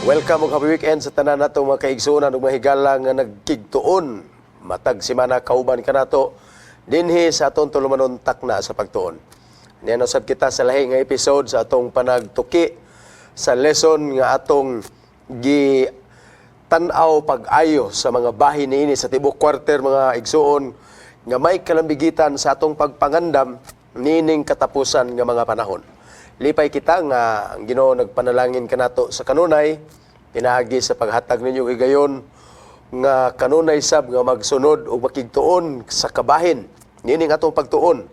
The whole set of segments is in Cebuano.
Welcome ug happy weekend sa tanan nato mga kaigsuonan ug mga higala nga nagkigtuon matag semana kauban kanato dinhi sa atong tulumanon Takna sa Pagtuon. Niana usab kita sa lahi nga episode sa atong panagtuki sa lesson nga atong gi tan-aw pag-ayo sa mga bahin niini sa tibok quarter, mga igsuon, nga may kalambigitan sa atong pagpangandam niining katapusan nga mga panahon. Lipay kita nga ang Ginoo nagpanalangin kanato sa kanunay pinaagi sa paghatag ninyo higayon nga kanunay sab nga magsunod ug makigtuon sa kabahin niining atong pagtuon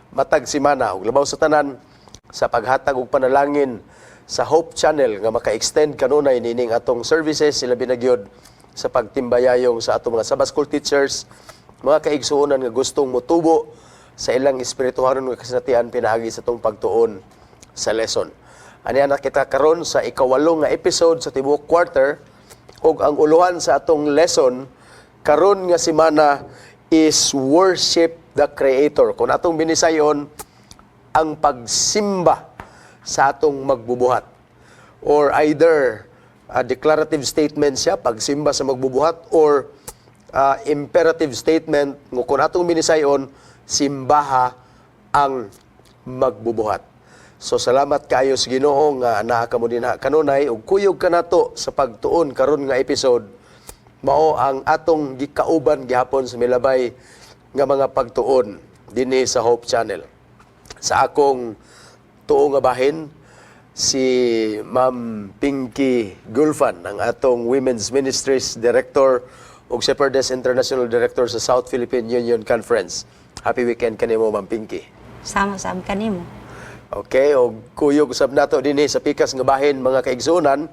matag semana, ug labaw sa tanan sa paghatag og panalangin sa Hope Channel nga maka-extend kanunay niining atong services, ilabi na gyud sa pagtimbayayong sa atong mga Sabbath school teachers, mga kaigsuonan nga gustong motubo sa ilang espirituhanon nga kasinatian pinaagi sa atong pagtuon sa lesson. Aniya na kita karon sa ikawalo nga episode sa tibuok quarter, ug ang uluhan sa atong lesson karon nga semana is "Worship the Creator." Kung atong binisayon, ang pagsimba sa atong magbubuhat. Or either a declarative statement siya, pagsimba sa magbubuhat, or imperative statement nga kung atong binisayon, simbaha ang magbubuhat. So salamat kaayo sa Ginoo nga naa kamo dinha kanunay ug kuyog kanato sa pagtuon karon nga episode. Mao ang atong gikauban gihapon sa milabay nga mga pagtuon dinhi sa Hope Channel. Sa akong tuo nga bahin, si Ma'am Pinky Gulfan, ang atong Women's Ministries Director ug Shepherdess International Director sa South Philippine Union Conference. Happy weekend kanimo, Ma'am Pinky. Sama sab kanimo. Okay, og kuyog usab nato dinhi sa pikas nga bahin, mga kaigsuonan.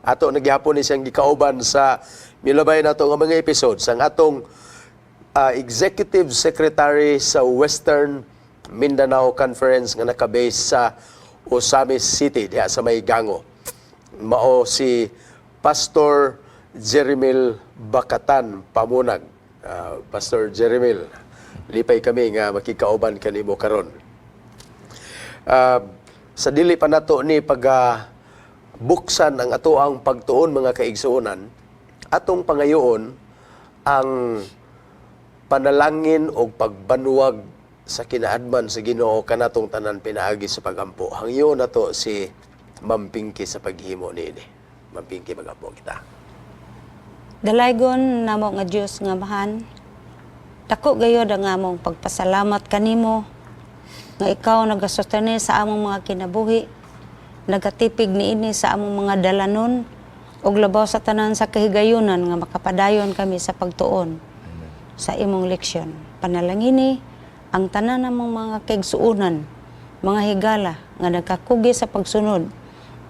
Ato na gihapon ni siyang gikauban sa milabay nato nga mga episodes, ang atong Executive Secretary sa Western Mindanao Conference nga nakabase sa Ozamiz City diha sa may Gango. Mao si Pastor Jeremil Bakatan Pamunag. Pastor Jeremil, lipay kami nga makikauban kanimo karon. Sa dili pa nato ni pag buksan ang atoang pagtuon, mga kaigsuonan, atong pangayoon ang panalangin o pagbanwag sa kinaadman sa Ginoo kanatong tanan pinaagi sa pagampo. Hangyo nato si Ma'am Pinky sa paghimo niini. Ma'am Pinky, magampo kita. Dalaygon namo nga Dios nga Amahan. Dako gayod ang among pagpasalamat kanimo nga ikaw nagasostene sa among mga kinabuhi, nagatipig niini sa among mga dalanon ug labaw sa tanan sa kahigayunan nga makapadayon kami sa pagtuon sa imong leksyon. Panalangini ang tanan namong mga kaigsuonan, mga higala nga nagkakugi sa pagsunod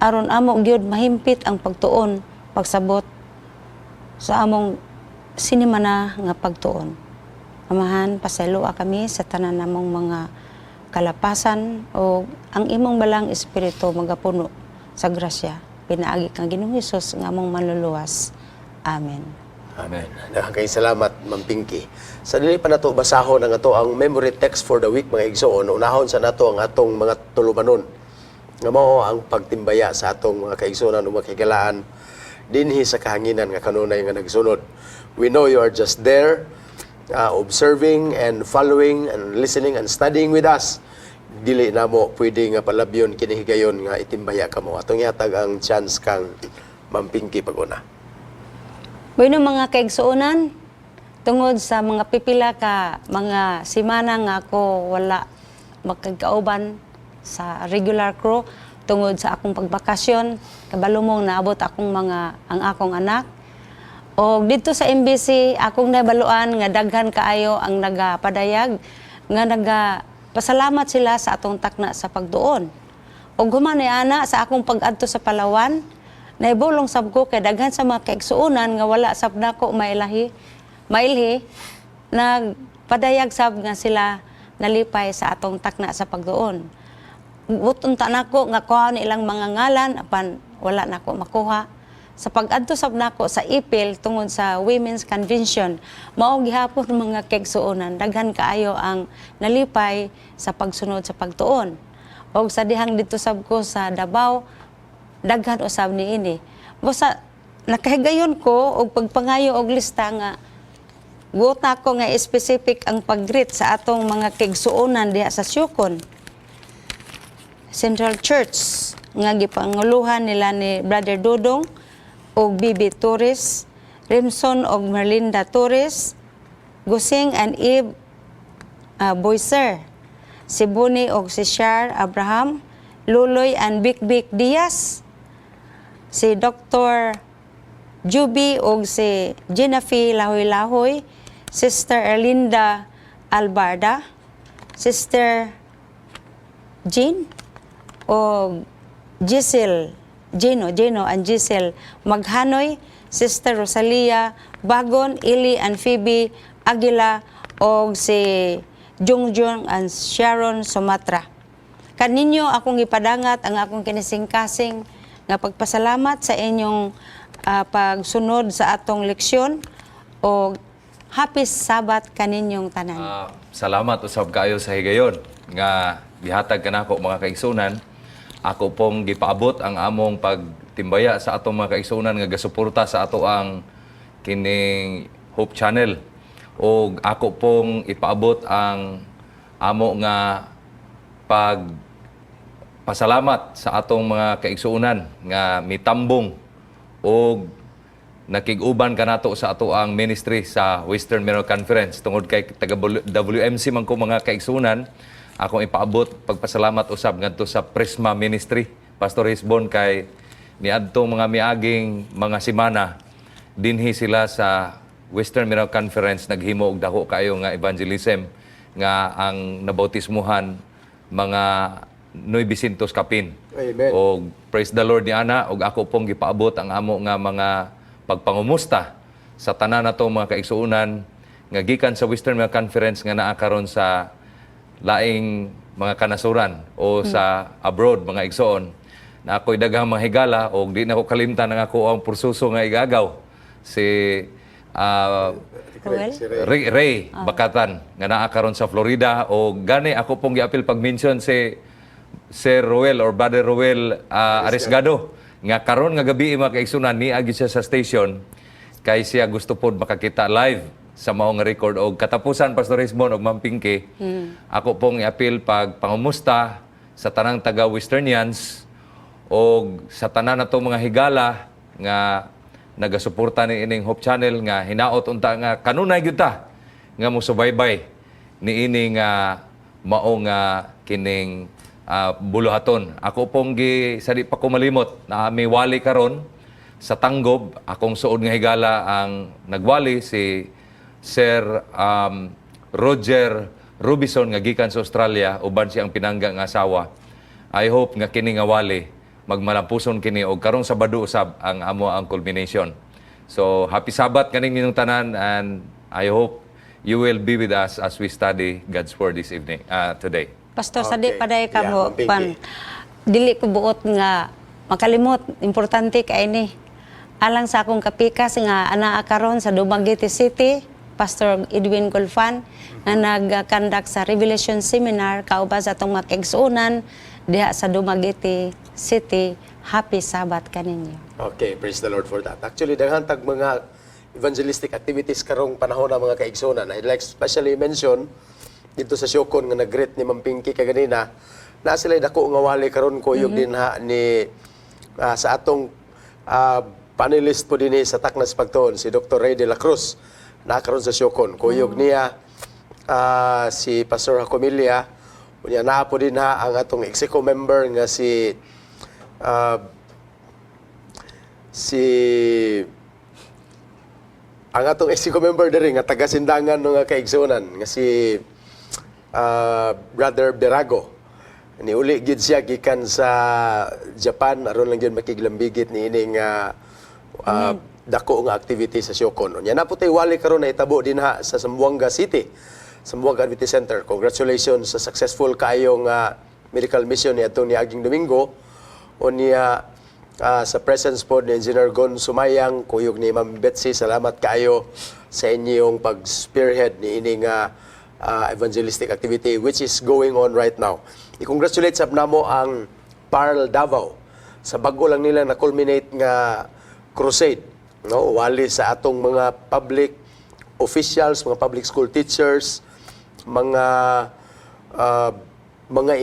aron amo gyud mahimpit ang pagtuon pagsabot sa among sinimana nga pagtuon. Amahan, pasayloa kami sa tanan namong mga kalapasan o ang imong balang espiritu magapuno sa grasya. Pinaagi kang Ginoong Hesus nga among manluluwas. Amen. Amen. Daghang salamat, Ma'am Pinky. Sa dili pa nato basahon ang ato ang memory text for the week, mga igsoon, unahon sa nato ang atong mga tulumanon nga mao ang pagtimbaya sa atong mga kaigsuonan ug mga kahigalaan dinhi sa kahanginan nga kanunay nga nagsunod. We know you are just there observing and following and listening and studying with us. Dili namo pwede nga palabyon kini higayon nga itimbaya kamo. Atong ihatag ang chance kang Ma'am Pinky pag-una. Bueno, mga kaigsuonan, tungod sa mga pipila ka mga simana nga ako wala makagkauban sa regular crew tungod sa akong pagbakasyon, kabalo mong naabot akong mga ang akong anak. O dito sa MBC, akong nabaluan nga daghan kaayo ang nagapadayag nga naga pasalamat sila sa atong takna sa pagtuon. Og human ni ana sa akong pag-adto sa Palawan, naibulong sab ko kay daghan sa mga kaigsuonan nga wala sab nako mailahi, mailhi, nagpadayag sab nga sila nalipay sa atong takna sa pagtuon. Buot unta nako nga kuha ni ilang mga ngalan apan wala nako makuha. Sa pag-adto sab nako sa Ipil tungod sa Women's Convention, mao gihapon, mga kaigsuonan, daghan kaayo ang nalipay sa pagsunod sa pagtuon. Og sa dihang dito sab ko sa Davao, daghan usab niini. Basta nakahigayon ko og pagpangayo og lista nga buot nako nga specific ang pag-greet sa atong mga kaigsuonan diha sa Siocon Central Church nga gipanguluhan nila ni Brother Dudong og Bibi Torres, Remson og Merlinda Torres, Gusing and Eve Boyser, si Buni og si Shar Abraham, Luloy and Bik Bik Diaz, si Dr. Juby og si Ginafi Lahoy-Lahoy, Sister Erlinda Albarda, Sister Jean o Giselle, Gino, Gino and Giselle Maghanoy, Sister Rosalia Bagon, Ili and Phoebe Aguila og si Jungjung and Sharon Sumatra. Kaninyo akong ipadangat ang akong kinisingkasing nga pagpasalamat sa inyong pagsunod sa atong leksyon o Happy Sabbath kaninyong tanan. Salamat usab kayo sa higayon nga gihatag kanako, mga kaigsunan. Ako pong gipaabot ang among pagtimbaya sa atong mga kaigsunan nga gasuporta sa ato ang kining Hope Channel. Og ako pong ipaabot ang amo nga pag pasalamat sa atong mga kaigsuonan nga mitambong og nakig-uban kanato sa ato ang ministry sa Western Mindanao Conference. Tungod kay taga WMC man ko, mga kaigsuonan, akong ipaabot pagpasalamat usab ngadto sa Prisma Ministry, Pastor Hisbon, kay niadtong mga miaging mga semana dinhi sila sa Western Mindanao Conference, naghimo og dako kayo nga evangelism nga ang nabautismuhan mga 900 kapin. Amen. Og praise the Lord ni ana, og ako pong gipaabot ang amo nga mga pagpangumusta sa tanan nato mga kaigsuonan nga gikan sa Western Mindanao Conference nga naa karon sa laing mga kanasuran o sa abroad, mga igsoon, na ako'y daghang mga higala og di na ko kalimtan ang ako ang pursuso nga igagaw, si Ruel? Si Ray. Ray, Ray Bakatan nga naa karon sa Florida. O gani ako pong giapil pag-mention si Sir Ruel or Brother Ruel Arisgado nga karon nga gabi, mga kaigsunan, niagi siya sa station kay siya gusto pod makakita live sa mao nga record. Og katapusan, Pastor Hisbon og Ma'am Pinky, ako pong iapil pag pangumusta sa tanang taga Westernians og sa tanan nato mga higala nga nagasuporta ni ining Hope Channel nga hinaot unta nga kanunay gyud ta nga mosubaybay niini nga mao nga kining buluhaton. Ako pong gi sa di pa ko malimot na may wali karon sa Tanggob, akong suod nga higala ang nagwali, si Sir Roger Rubison nga gikan sa Australia uban siyang pinangga nga asawa. I hope nga kini nga wali magmalampuson kini og karong Sabado usab ang amo ang culmination. So happy Sabbath kaning ninyong tanan and I hope you will be with us as we study God's word this evening, today. Pastor, sa di paday ka Yeah, mo, Ma'am Pinky. pan, dili ko buot nga makalimot, importante kay ni. Alang sa akong kapikas nga anaa karon sa Dumaguete City, Pastor Edwin Gulfan, nga nag-conduct sa Revelation Seminar kauban sa atong mga kaigsuonan diha sa Dumaguete City. Happy Sabbath kaninyo. Okay, praise the Lord for that. Actually, daghan tag mga evangelistic activities karong panahon na, mga kaigsunan. I'd like especially mention dito sa Siocon nga nag-greet ni Ma'am Pinky kaganina, na sila dako nga wali karon kuyog din ha ni sa atong panelist po dinhi sa Taknas Pagtuon, si Dr. Ray de la Cruz na karon sa Siocon. Kuyog niya si Pastor Jacomilia, unya naa po din ha ang atong execo member nga si ang atong execo member diri nga taga Sindangan nga kaigsuonan nga si Brother Berago. Niuli gid siya gikan sa Japan aron lang gyud makiglambigit ni ining dako nga activity sa Siocon. Unya na po tay wali karon na itabo dinha sa Zamboanga City, Zamboanga Adventist Center. Congratulations sa successful kaayong medical mission ni atong niaging Domingo. Unya sa presence po ni Engineer Gon Sumayang, kuyog ni Ma'am Betsy, salamat kaayo sa inyong pag-spearhead ni ining evangelistic activity which is going on right now. I-congratulate sab namo ang Parl Davao sa bago lang nila na culminate nga crusade, no? Wali sa atong mga public officials, mga public school teachers, mga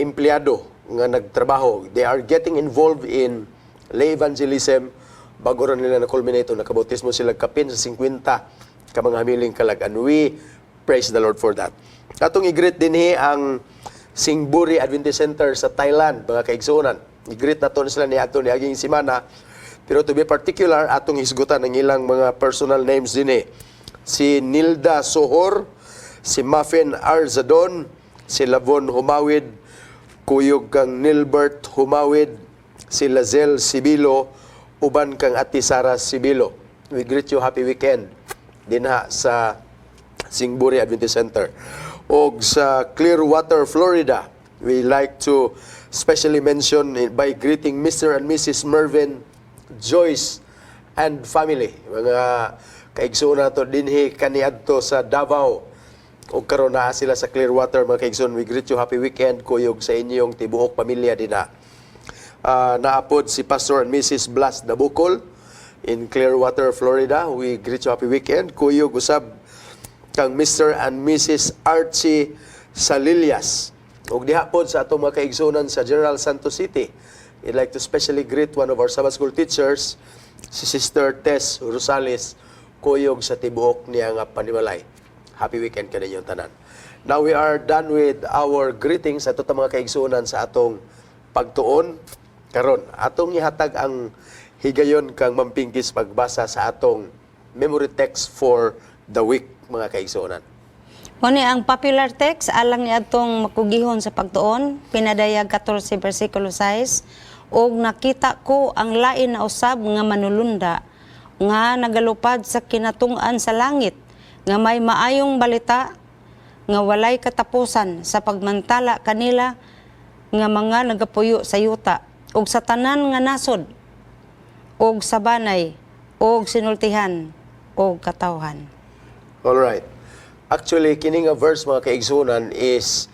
empleyado nga nagtrabaho. They are getting involved in lay evangelism bago ra nila na-culminate o nakabautismo sila kapin sa 50 ka mga hamiling kalag. And we praise the Lord for that. Atong i-greet dinhi ang Singburi Adventist Center sa Thailand, mga kaigsuonan. I-greet nato sila ni ato ni aging simana. Pero to be particular, atong hisgutan ang ilang mga personal names dinhi. Si Nilda Sohor, si Muffin Arzadon, si Lavon Humawid, kuyog kang Nilbert Humawid, si Lazel Sibilo, uban kang Ati Sara Sibilo. We greet you, happy weekend dinha sa Singburi Adventist Center. Og sa Clearwater, Florida, we like to specially mention by greeting Mr. and Mrs. Mervin Joyce and family. Mga kaigsoon nato dinhi kaniadto sa Davao. Og karon naa sila sa Clearwater, mga kaigsoon. We greet you, happy weekend, kuyog sa inyong tibuok pamilya dinha. Naapod si Pastor and Mrs. Blas Dabukol in Clearwater, Florida. We greet you, happy weekend. Kuyog usab kang Mr. and Mrs. Archie Salilias. Ug diha pod sa atong mga kaigsuonan sa General Santos City. I'd like to specially greet one of our Sabbath School teachers, si Sister Tess Rosales, kuyog sa tibuok niya nga panimalay. Happy weekend kaninyong tanan. Now we are done with our greetings ato ta, mga kaigsuonan, sa atong pagtuon karon. Atong ihatag ang higayon kang Ma'am Pinky sa pagbasa sa atong memory text for the week, mga kaigsuonan. Mao ni ang popular text alang ni atong makugihon sa pagtuon, Pinadayag 14 versikulo 6: "Og nakita ko ang lain na usab nga manulunda nga nagalupad sa kinatung-an sa langit nga may maayong balita nga walay katapusan sa pagmantala kanila nga mga nagapuyo sa yuta ug sa tanan nga nasod ug sa banay ug sinultihan ug katawhan." All right. Actually, kini nga verse, mga kaigsunan, is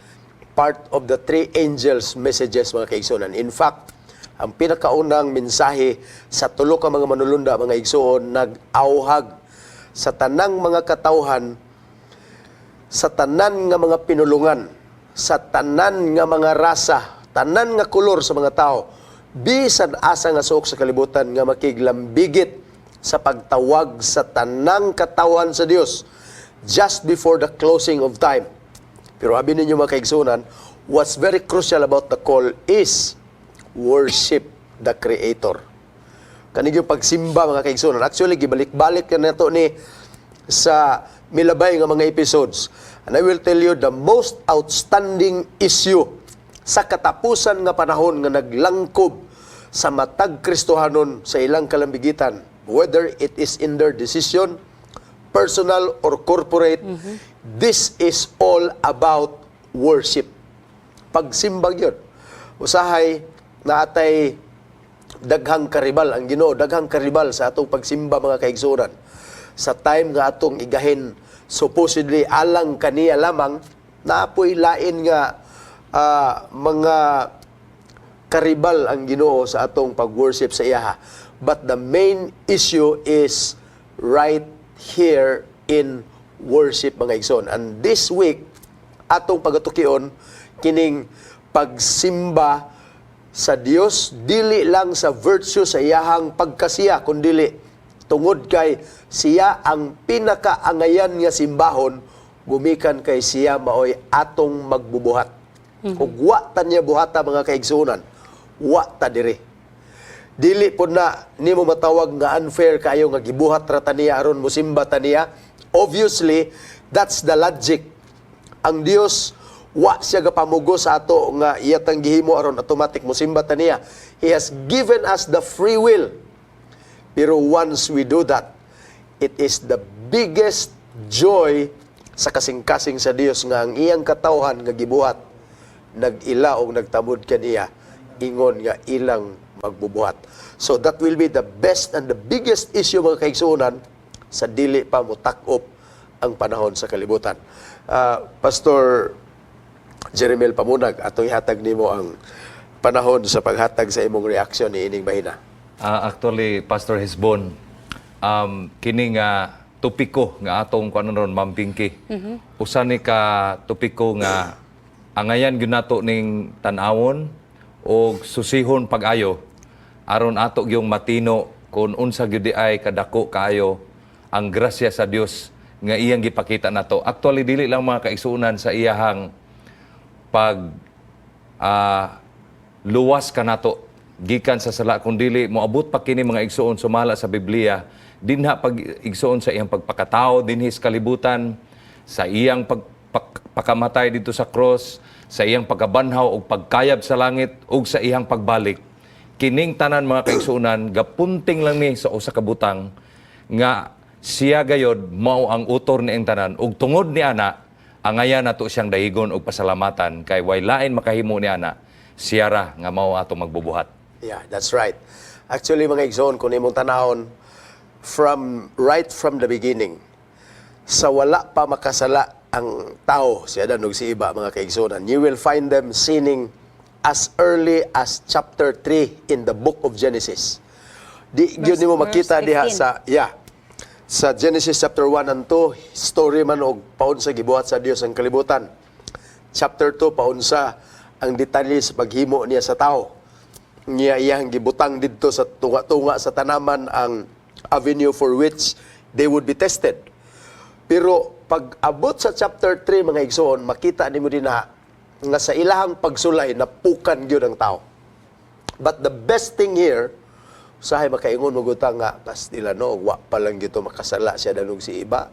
part of the three angels' messages, mga kaigsunan. In fact, ang pinakaunang mensahe sa tulo ka mga manulunda, mga igsuon, nag-awhag sa tanang mga katawhan, sa tanan nga mga pinulungan, sa tanan nga mga rasa, tanan nga kolor sa mga tao, bisan asa nga suok sa kalibutan nga makiglambigit sa pagtawag sa tanang katawhan sa Dios just before the closing of time. Pero abi ninyo, mga kaigsunan, what's very crucial about the call is worship the Creator. Kani yung pagsimba, mga kaigsunan. Actually, gibalik-balik na nato ni sa milabay nga mga episodes. And I will tell you the most outstanding issue sa katapusan nga panahon nga naglangkob sa matag Kristohanon sa ilang kalambigitan, whether it is in their decision, personal or corporate, this is all about worship. Pagsimbag yun. Usahay, naatay daghang karibal ang Ginoo, daghang karibal sa atong pagsimba, mga kaigsuonan. Sa time nga atong igahin supposedly alang kaniya lamang, naapoy lain nga mga karibal ang Ginoo sa atong pag-worship sa iyaha. But the main issue is right here in worship, mga igsoon. And this week, atong pagatukion kining pagsimba sa Dios, dili lang sa virtue sa iyahang pagkasiya, kundili tungod kay siya ang pinakaangayan nga simbahon gumikan kay siya maoy atong magbubuhat. Ug wa ta niya buhata, mga kaigsuonan, wa ta diri. Dili po na nimo matawag nga unfair kayo nga gibuhat ra ta niya aron mosimba ta niya. Obviously, that's the logic. Ang Dios, wa siya gapamugos sa ato nga iya tang gihimo aron automatic mosimba ta niya. He has given us the free will. Pero once we do that, it is the biggest joy sa kasing-kasing sa Dios nga ang iyang katawhan nga gibuhat nag-ila og nagtamod kaniya ingon nga ilang magbubuhat. So that will be the best and the biggest issue, mga kaigsuonan, sa dili pa motak-op ang panahon sa kalibutan. Pastor Jeremiel Pamunag, atong ihatag nimo ang panahon sa paghatag sa imong reaksyon ni ining mahina. Actually, Pastor Hesbon, Kini nga topiko nga atong kuan ron, Ma'am Pinky. Usa ni ka topiko nga angayan gyud nato ning tan-awon og susihon pag-ayo aron ato gyung matino kung unsa gyud di ay kadako kaayo ang grasya sa Dios nga iyang gipakita nato. Actually, dili lang, mga kaigsuonan, sa iyahang pag luwas kanato gikan sa sala, kundili moabot pa kini, mga igsuon, sumala sa Biblia dinha pag igsuon sa iyang pagpakatao dinhi sa kalibutan, sa iyang pagpakamatay dito sa cross, sa iyang pagkabanhaw ug pagkayab sa langit ug sa iyang pagbalik. Kining tanan, mga kaigsuonan, gapunting lang ni sa usa ka butang nga siya gayod mao ang utor niang tanan, ug tungod ni ana angayan nato siyang dahigon og pasalamatan kay way lain makahimo ni ana, siya ra nga mao ato magbubuhat. Yeah, that's right. Actually, mga igsoon, kung imong tanahon, right from the beginning, sa wala pa makasala ang tao, si Adan ug si Eva, mga kaigsuonan, you will find them sinning as early as chapter 3 in the book of Genesis. Di gyud nimo Verse makita diha 15. sa, yeah, sa Genesis chapter 1 and 2, story man og paunsa gibuhat sa Dios ang kalibutan. Chapter 2, paunsa ang detalye sa paghimo niya sa tao. Niya iyang gibutang didto sa tunga-tunga sa tanaman ang avenue for which they would be tested. Pero pag abot sa chapter 3, mga igsoon, makita nimo din na nga sa ilahang pagsulay napukan gyud ang tao. But the best thing here, usahay makaingon mo guta nga kastila no, wa pa lang gito makasala siya danog si iba.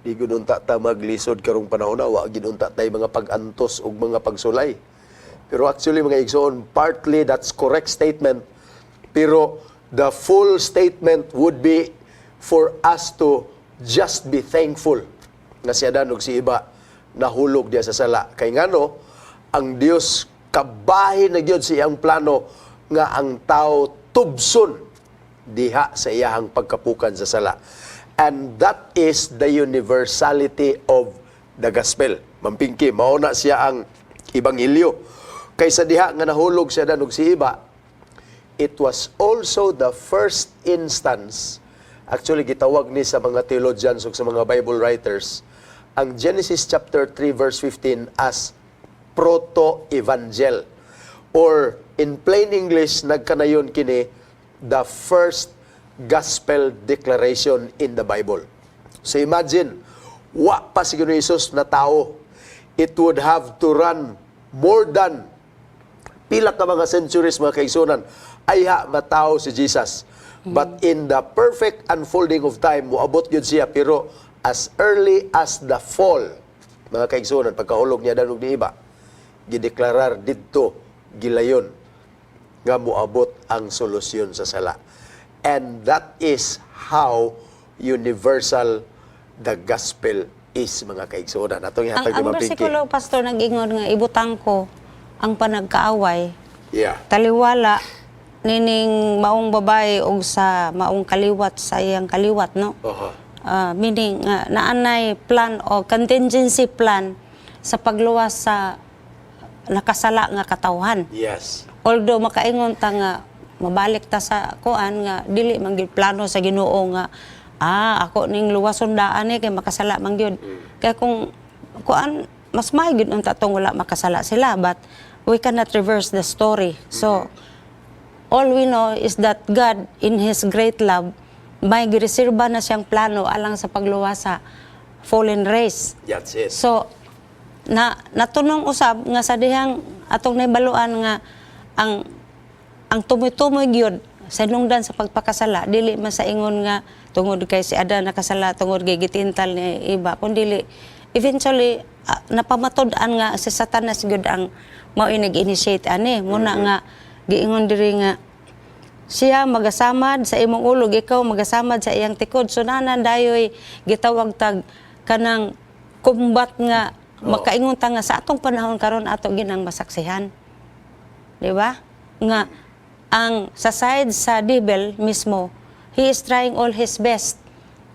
Di gyud unta ta maglisod karong panahon na, wa gyud unta tay mga pag-antos ug mga pagsulay. Pero actually, mga igsoon, partly that's correct statement. Pero the full statement would be for us to just be thankful nga si Adan ug si Eva nahulog diya sa sala. Kay ngano, ang Dios kabahin na gyud sa iyang plano nga ang tao tubson diha sa iyahang pagkapukan sa sala. And that is the universality of the gospel. Ma'am Pinky, mao na siya ang ebanghelyo. Kaysa diha nga nahulog siya og si Eva, it was also the first instance, actually gitawag ni sa mga theologians ug sa mga Bible writers, ang Genesis chapter 3 verse 15 as proto-evangel. Or in plain English, nagkanayon kini the first gospel declaration in the Bible. So imagine, wa pa si Ginoong Jesus na tao. It would have to run more than pila ka mga centuries, mga kaigsunan, ayha matao si Jesus. But in the perfect unfolding of time, moabot yun siya. Pero as early as the fall, mga kaigsunan, pagkahulog niya danog ni Eva, gideklarar didto gilayon nga moabot ang solusyon sa sala. And that is how universal the gospel is, mga kaigsunan. Atong Ang, ihatag ni ang Ma'am Pinky. bersikulo, Pastor, nag-ingon nga ibutang ko ang panagkaaway. Taliwala nining maong babae og sa maong kaliwat sa iyang kaliwat, no? Meaning naanay plan o contingency plan sa pagluwas sa nakasala nga katawhan. Although makaingon ta nga mabalik ta sa kuan nga dili man gyud plano sa Ginoo nga ako ning luwason daan ni kay makasala man gyud. Kaya kung kuan, mas maayo gyud unta tong wala makasala sila, but we cannot reverse the story. So all we know is that God, in His great love, may gireserba na siyang plano alang sa pagluwas sa fallen race. That's it. So na natunong usab nga sa dihang atong nahibaluan nga ang tumoy-tumoy gyud sa hinungdan sa pagpakasala dili man sa ingon nga tungod kay si Adan nakasala tungod kay gitintal ni Eva, kundi eventually napamatud-an nga si Satanas gyud ang mao nag-initiate ani muna nga giingon diri nga siya magasamad sa imong ulo, ikaw magasamad sa iyang tikod. So nanan dayoy gitawag tag kanang combat nga makaingon ta nga sa atong panahon karon ato ginang masaksihan. Di ba? Nga ang sa side sa devil mismo, he is trying all his best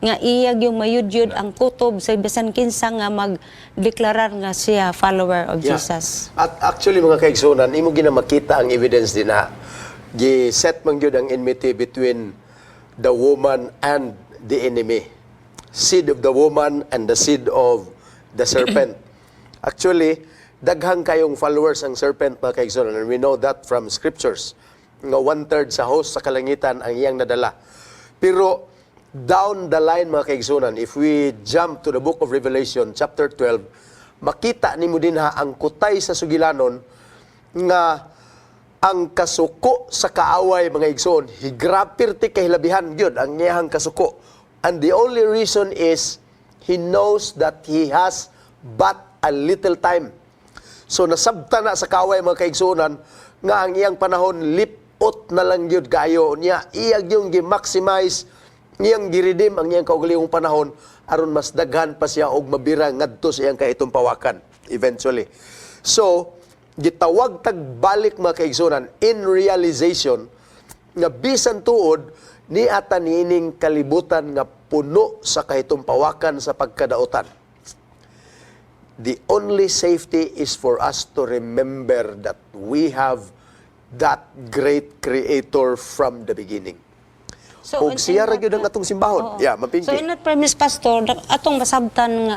nga iyag yung mayudyod ang kutob sa bisan kinsa nga magdeklarar nga siya follower of Jesus. At actually, mga kaigsunan, imo gina makita ang evidence din na gi-set man gyud ang enmity between the woman and the enemy. Seed of the woman and the seed of the serpent. Actually, daghang kayong followers ang serpent, mga kaigsunan, and we know that from scriptures. Nga one-third sa host sa kalangitan ang iyang nadala. Pero down the line, mga kaigsunan, if we jump to the book of Revelation, chapter 12, makita nimo dinha ang kutay sa sugilanon nga ang kasuko sa kaaway, mga igsoon, higra pirti kahilabihan gyud ang iyang kasuko. And the only reason is he knows that he has but a little time. So nasabta na sa kaaway, mga kaigsuonan, nga ang iyang panahon lipot na lang gyud kayo niya, iyang yung gi-maximize, iyang gi-redeem ang iyang kaugalingong panahon aron mas daghan pa siya og mabira ngadto sa iyang kaitumpawakan eventually. So gitawag tag balik, mga kaigsunan, in realization nga bisan tuod ni ata niining kalibutan nga puno sa kahitumpawakan sa pagkadautan, the only safety is for us to remember that we have that great creator from the beginning. So, Ug siya ra gyud ang atong simbahon. Oo. Yeah, Ma'am Pinky. So in that premise, Pastor, atong masabtan nga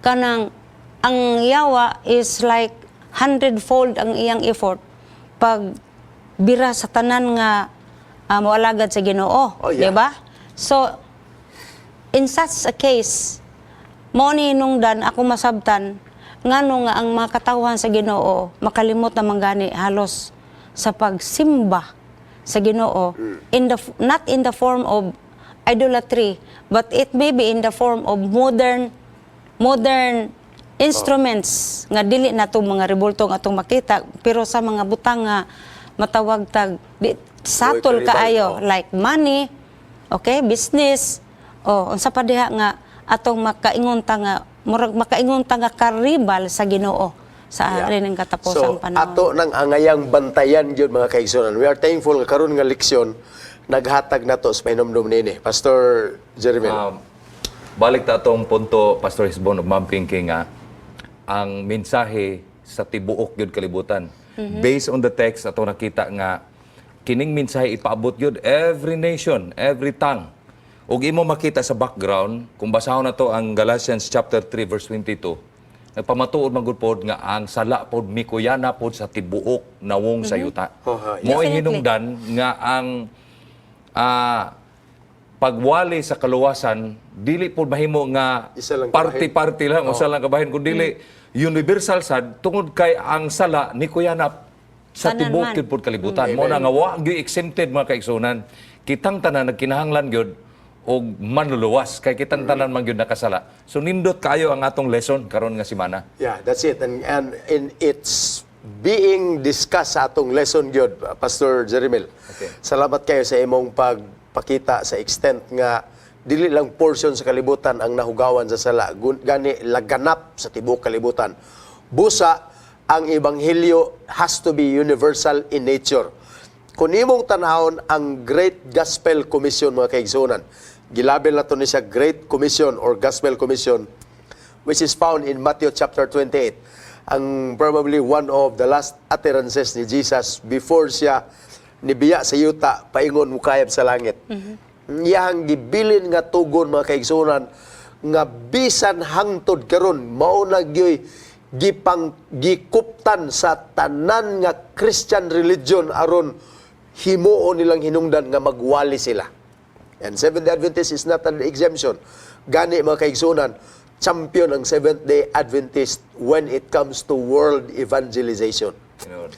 kanang ang yawa is like hundredfold ang iyang effort pag bira sa tanan nga moalagad sa Ginoo, di ba? So in such a case, mo ni nungdan ako masabtan ngano nga ang mga katawhan sa Ginoo makalimot na manggani halos sa pagsimba sa Ginoo in the not in the form of idolatry, but it may be in the form of modern modern instruments nga dili na to mga rebulto nga atong makita, pero sa mga butang nga matawag tag di, satol karibal, kaayo, like money, okay, business, oh, unsa pa diha nga atong makaingon ta nga murag makaingon ta nga karibal sa Ginoo sa yeah, ng katapusang So, panahon. Ato nang angayang bantayan gyud, mga kaigsunan. We are thankful nga karon nga leksyon naghatag nato sa pahinomdom niini. Pastor Jeremy. Balik ta atong punto, Pastor Hisbon ug Ma'am Pinky, nga ang mensahe sa tibuok gyud kalibutan. Based on the text, ato nakita nga kining mensahe ipaabot gyud every nation, every tongue. Ug imo makita sa background, kung basahon nato ang Galatians chapter 3 verse 22, nagpamatuod man gud pod nga ang sala pod mikuyana pod sa tibuok nawong sa yuta. Oh, yeah. Mo'y hinungdan nga ang pagwali sa kaluwasan dili po mahimo nga Isa lang party-party lang, usa lang kabahin, kun dili universal sad tungod kay ang sala ni kuyanap sa Tanan tibuok man. gyud pod kalibutan. Mo na nga wa gyud exempted, mga kaigsunan. Kitang tanan nagkinahanglan gyud og manluluwas kay kitang tanan man gyud nakasala. So nindot kayo ang atong lesson karon nga semana. Yeah, that's it. And it's being discussed sa atong lesson gyud, Pastor Jeremil. Okay. Salamat kayo sa imong pagpakita sa extent nga dili lang portion sa kalibutan ang nahugawan sa sala, gani laganap sa tibuok kalibutan. Busa ang ebanghelyo has to be universal in nature. Kung imong tanahon ang Great Gospel Commission, mga kaigsunan, gilabel na to ni siya Great Commission or Gospel Commission, which is found in Matthew chapter 28. Ang probably one of the last utterances ni Jesus before siya nibiya sa yuta paingon mukayab sa langit. Iyang gibilin nga tugon, mga kaigsunan, nga bisan hangtod karon mao na gyoy gipang gikuptan sa tanan nga Christian religion aron himuon nilang hinungdan nga magwali sila. And Seventh-day Adventist is not an exemption. Gani, mga kaigsunan, champion ang Seventh-day Adventist when it comes to world evangelization. Tinuod.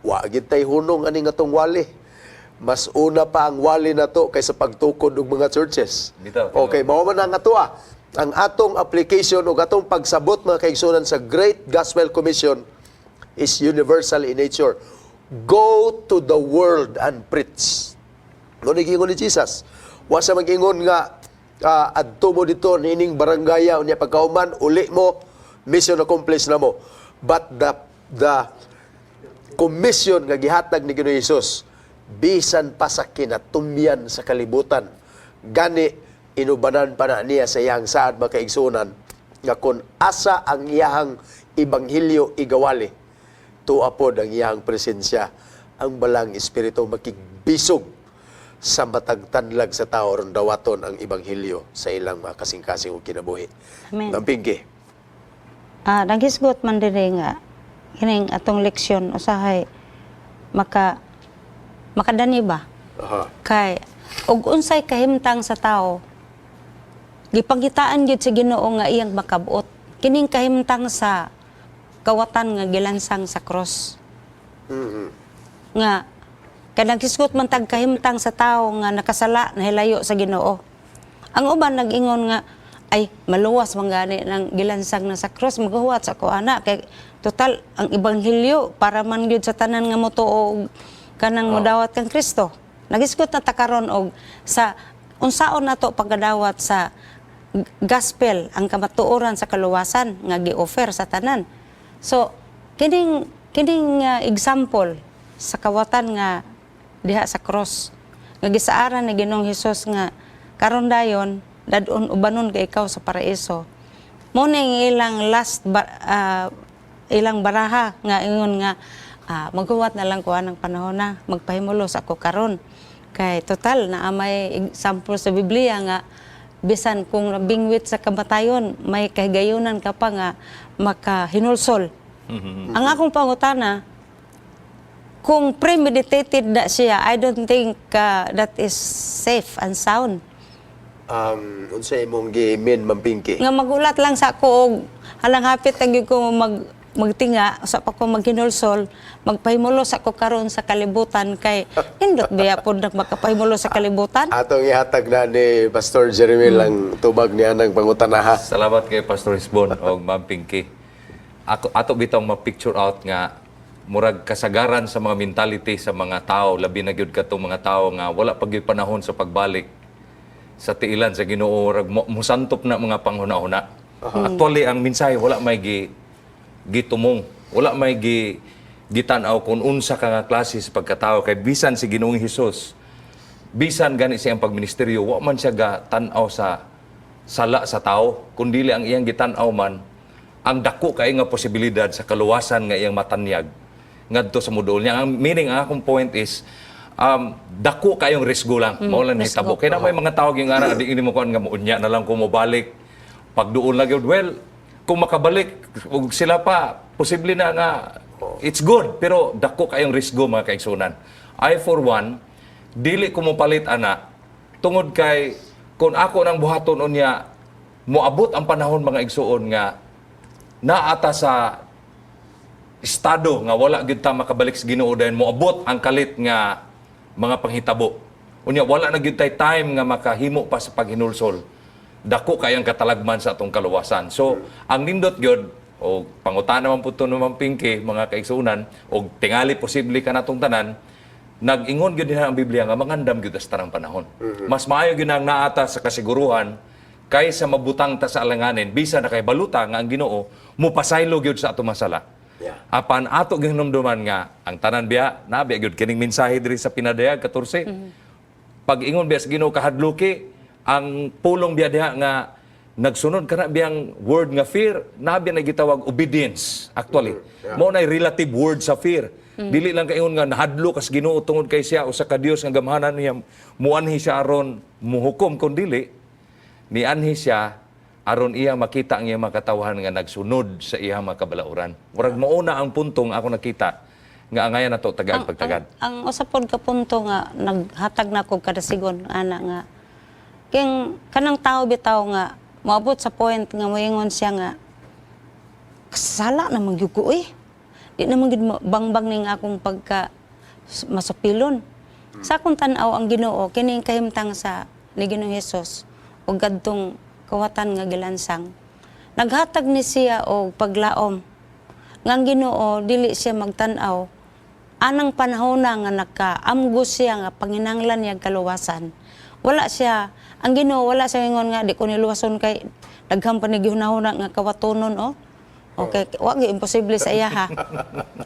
Wa gid tay hunong ani nga tong wali. Mas una pa ang wali na to kaysa pagtukod og mga churches. Bitaw, tinuod. Okay, mao man ang atoa. Ang atong application ug atong pagsabot, mga kaigsunan, sa Great Gospel Commission is universal in nature. Go to the world and preach. Mao ni giingon ni Jesus. Wa sa mag-ingon nga adto mo dito niining barangaya, unya pagkauman uli mo, mission accomplished na mo. But the commission nga gihatag ni Ginoong Hesus bisan pa sa kinatumyan sa kalibutan. Gani inubanan pa na niya sa iyang saad, mga kaigsunan, nga kung asa ang iyang ebanghelyo igawali, tuwa pod ang iyang presensya, ang Balang Espiritu makigbisog sa matag tanlag sa tao aron dawaton ang ebanghelyo sa ilang mga kasing-kasing ug kinabuhi. Amen. Ma'am Pinky. Naghisgot man diri nga kining atong leksyon usahay makadani ba kay og unsay kahimtang sa tao, gipangitaan gyud sa Ginoo nga iyang makabot kining kahimtang sa kawatan nga gilansang sa cross, nga kay naghisgot man tag kahimtang sa tao nga nakasala, nahilayo sa Ginoo. Ang uban nag-ingon nga, "Ay, maluwas man gani ng gilansang na sa cross, magahuwat sa ko ana kay total ang ebanghelyo para man gyud sa tanan nga motuo og kanang modawat kang Kristo." Naghisgot na ta karon og sa unsaon nato pagkadawat sa gospel, ang kamatuoran sa kaluwasan nga gi-offer sa tanan. So kining example sa kawatan nga diha sa cross nga gisaaran ni Ginoong Hesus nga karon dayon dadon ubanon kay ikaw sa paraiso. Mo ning ilang last ilang baraha nga ingon nga, "Maghuwat na lang ko anang panahon na, magpahimulos ako karon kay total naa may example sa Biblia nga bisan kung nabingwit sa kamatayon, may kahigayunan ka pa nga makahinulsol." Ang akong pangutana, kung premeditated na siya, I don't think that is safe and sound. Unsa imong gi-mean, Ma'am Pinky? Nga magulat lang sa ako og halang hapit ang gyud ko magtinga sa pa ko maghinulsol, magpahimulos ako karon sa kalibutan kay nindot biya pod nag makapahimulos sa kalibutan. Atong ihatag na ni Pastor Jeremy lang tubag niya ng pangutana, ha. Salamat kay Pastor Hisbon og Ma'am Pinky. Ako ato bitong ma-picture out nga murag kasagaran sa mga mentality sa mga tao, labi na gyud katong mga tao nga wala pa gyud panahon sa pagbalik sa tiilan sa Ginoo, rag musantop na mga panghuna-huna. Actually, ang mensahe wala may gitumong, wala may gitan-aw kung unsa ka nga klase sa pagkatao, kay bisan si Ginoong Hesus, bisan gani siyang pagministeryo, wa man siya ga tan-aw sa sala sa tao, kundili ang iyang gitan-aw man ang dako kay nga posibilidad sa kaluwasan nga iyang matanyag ngadto sa muduol niya. Ang meaning, ang akong point is dako kayong risgo lang mao lang nahitabo kay na may mga tao yung ara di ini mo kuan nga muunya na lang ko mobalik pagduol na gyud. Well, kung makabalik ug sila pa, posible na nga it's good, pero dako kayong risgo, mga kaigsunan. I for one dili ko mopalit ana tungod kay kung ako nang buhaton unya, moabot ang panahon, mga igsuon, nga naata sa estado nga wala gyud ta makabalik sa Ginoo, dayon moabot ang kalit nga mga panghitabo. Unya wala na gyud tay time nga makahimo pa sa paghinulsol. Dako kayang katalagman sa atong kaluwasan. So, ang nindot gyud o pangutana man pud to no, Ma'am Pinky, mga kaigsuonan, og tingali posible ka natong tanan, nag-ingon gyud dinha ang Biblia nga mangandam gyud sa tanang panahon. Mas maayo gyud ang naata sa kasiguruhan kaysa mabutang ta sa alanganin bisa na kay baluta nga ang Ginoo mupasaylo gyud sa atong masala. Apan ato gihinumduman nga ang tanan biya nabi gyud kining mensahe diri sa Pinadayag 14. Pag ingon biya sa Ginoo kahadluki, ang pulong biya diha nga nagsunod kana biyang word nga fear, nabi na gitawag obedience actually. Mao na relative word sa fear. Dili lang kaingon nga nahadlo kas Ginoo tungod kay siya usa ka Dios nga gamhanan niya, muanhi siya aron muhukom, kun dili nianhi siya aron iya makita ang iyang mga katawhan nga nagsunod sa iyang mga kabalauran. Murag mauna ang puntong ako nakita nga angayan nato tagaag pagtagad. Ang usa pod ka punto nga naghatag na kog kadasigon ana nga king kanang tao bitaw nga moabot sa point nga moingon siya nga, "Sala na man gyud ko eh. Di naman gyud bangbang ning akong pagka masupilon." Sa akong tan-aw, ang Ginoo kining kahimtang sa ni Ginoong Hesus ug kadtong kawatan nga gilansang, naghatag ni siya og paglaom nga ang Ginoo dili siya magtan-aw anang panahon na nga nakaamgo siya nga panginanglan niya kaluwasan. Wala siya, ang Ginoo wala siya ingon nga di ko niluwason kay daghan pa ni gihunahuna nga kawatonon oh. Okay, wa gyud imposible sa iya ha.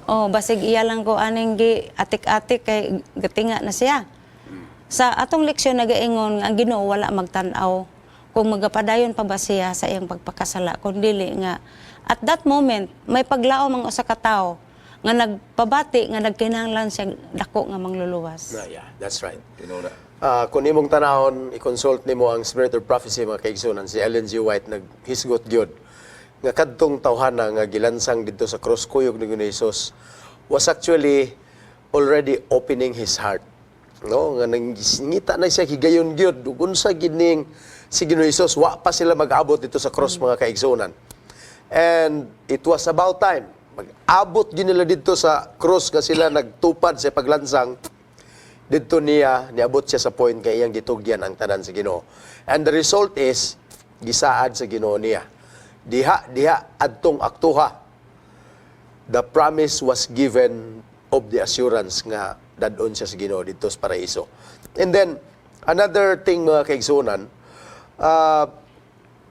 Oh, basig iya lang ko aning gi atik-atik kay gatinga na siya. Sa atong leksyon nagaingon nga ang Ginoo wala magtan-aw kung magapadayon pa ba siya sa iyang pagpakasala, kung dili nga at that moment may paglaom ang usa ka tawo nga nagpabati nga nagkinahanglan siya dako nga mangluluwas. Yeah, that's right. Tinura. Kung imong tanahon, i-consult nimo ang Spirit of Prophecy, mga kaigsunan, si Ellen G. White naghisgot gyud nga kadtong tawhana nga gilansang didto sa cross kuyog ni Ginoong Jesus was actually already opening his heart. No, nga nangita na siya higayon gyud ug unsa gid ning si Ginoong Jesus, wa pa sila mag-abot didto sa cross, mga kaigsunan. And it was about time. Mag-abot gid nila didto sa cross nga sila nagtupad sa paglansang didto niya, niabot siya sa point kay iyang gitugyan ang tanan sa Ginoo. And the result is gisaad sa Ginoo niya. Diha diha adtong aktuha, the promise was given of the assurance nga dad-on siya sa Ginoo didto sa paraiso. And then another thing, mga kaigsunan,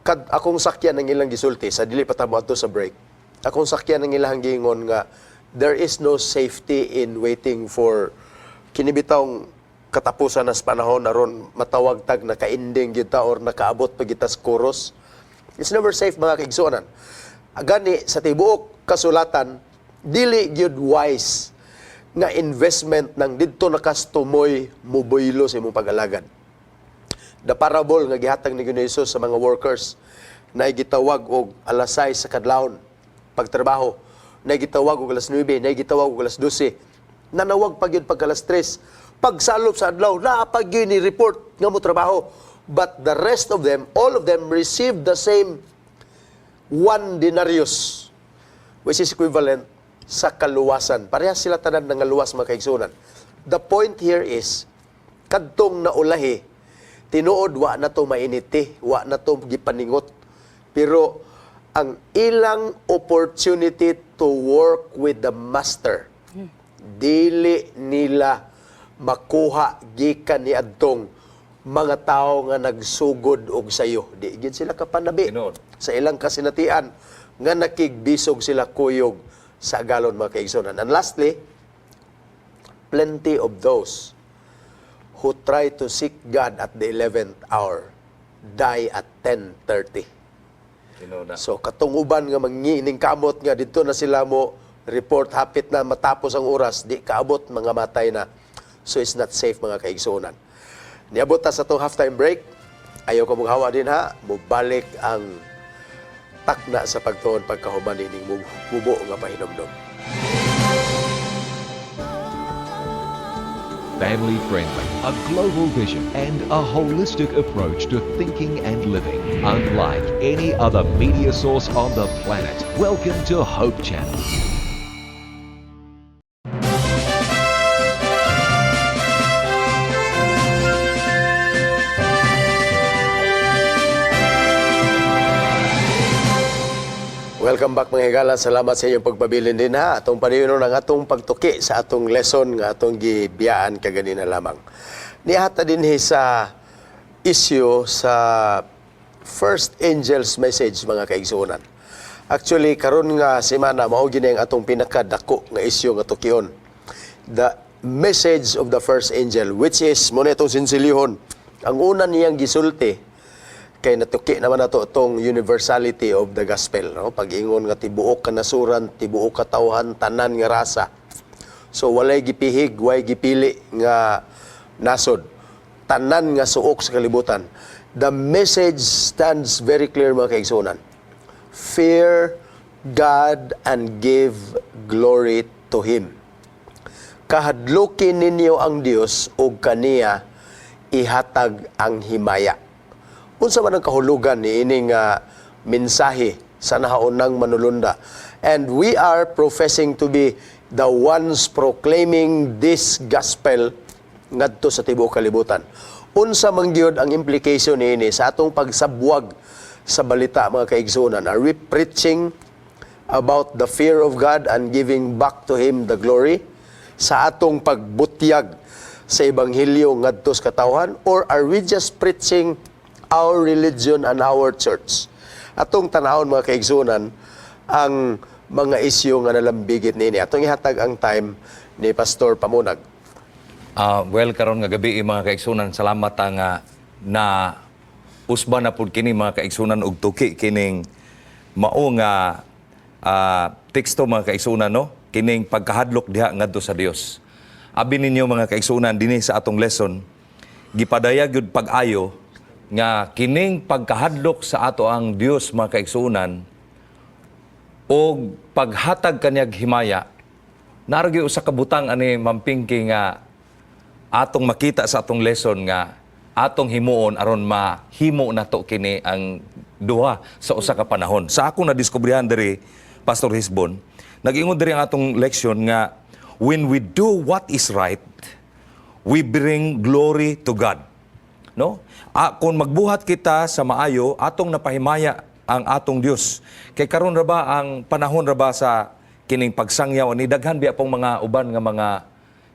kad akong sakyan ang ilang gisulti sa dili pa ta moadto sa break. Akong sakyan ang ilang giingon nga there is no safety in waiting for kini bitawng katapusan nas panahon aron matawag tag naka-ending gyud ta or nakaabot pa kita sa chorus. It's never safe, mga kaigsuonan. Gani sa tibuok kasulatan, dili gyud wise nga investment nang didto nakastumoy mubuylo sa imong pag-alagad. The parable nga gihatag ni Ginoong Hesus sa mga workers na gitawag og alas 6 sa kadlawon pagtrabaho, na gitawag og alas 9, na gitawag og alas 12, nanawag pa gyud pag alas 3. Pagsalop sa adlaw, naa pa gyud ni report nga mo trabaho. But the rest of them, all of them received the same 1 denarius, which is equivalent sa kaluwasan. Parehas sila tanan nangaluwas, mga kaigsunan. The point here is, kadtong naulahi, tinuod wa na to mainiti, wa na to gipaningot. Pero ang ilang opportunity to work with the master, dili nila makuha gikan ni adtong mga tao nga nagsugod og sayo. Di gid sila kapanabi Tinuod. Sa ilang kasinatian nga nakigbisog sila kuyog sa agalon, mga kaigsunan. And lastly, plenty of those who try to seek God at the 11th hour die at 10:30. Tinuod na. So katong uban nga mangining kamot nga didto na sila mo report hapit na matapos ang oras, di kaabot, mga matay na. So it's not safe, mga kaigsuonan. Niabot ta sa atong halftime break. Ayaw ko monghawa dinha, mobalik ang Takna sa Pagtuon pagkahuman ining mubo nga pahinomdom. Family friendly, a global vision, and a holistic approach to thinking and living. Unlike any other media source on the planet. Welcome to Hope Channel. Welcome back, mga higala. Salamat sa inyong pagpabilin dinha. Atong padayonon ang atong pagtuki sa atong lesson nga atong gibiyaan kaganina lamang. Niata dinhi sa issue sa first angel's message, mga kaigsuonan. Actually, karon nga semana mao gini ang atong pinakadako nga issue nga tukion. The message of the first angel, which is mao na itong sinsilihon. Ang una niyang gisulti kay natuki naman nato itong universality of the gospel, no? Pag-ingon nga tibuok kanasuran, tibuok katawhan, tanan nga rasa. So walay gipihig, walay gipili nga nasod, tanan nga suok sa kalibutan. The message stands very clear, mga kaigsunan: fear God and give glory to Him. Kahadlukin ninyo ang Dios ug kaniya ihatag ang himaya. Unsa man ang kahulugan ni ining mensahe sa nahaunang manulunda? And we are professing to be the ones proclaiming this gospel ngadto sa tibuok kalibutan. Unsa man gyud ang implication niini sa atong pagsabwag sa balita, mga kaigsunan? Are we preaching about the fear of God and giving back to Him the glory sa atong pagbutyag sa ebanghelyo ngadto sa katawhan, or are we just preaching our religion and our church? Atong tanawon, mga kaigsunan, ang mga isyu nga nalambigit niini. Atong ihatag ang time ni Pastor Pamunag. Well, karon nga gabi, mga kaigsunan, salamat ang na usba na pud kini, mga kaigsunan, og tuki kining mao nga teksto, mga kaigsunan, no, kining pagkahadlok diha ngadto sa Dios. Abi ninyo, mga kaigsunan, dinhi sa atong lesson, Gipadayag gyud pag-ayo nga kining pagkahadlok sa ato ang Dios, mga kaigsuonan, og paghatag kanyag himaya, naa ra gyud usa ka butang ani, Ma'am Pinky, nga atong makita sa atong lesson nga atong himuon aron mahimo nato kini ang duha sa usa ka panahon. Sa akong nadiskubrehan diri, Pastor Hisbon, nag-ingon diri ang atong leksyon nga when we do what is right, we bring glory to God. No? Ah, kung magbuhat kita sa maayo, atong napahimaya ang atong Dios. Kay karon ra ba, ang panahon ra ba sa kining pagsangyaw ni, daghan biya pong mga uban nga mga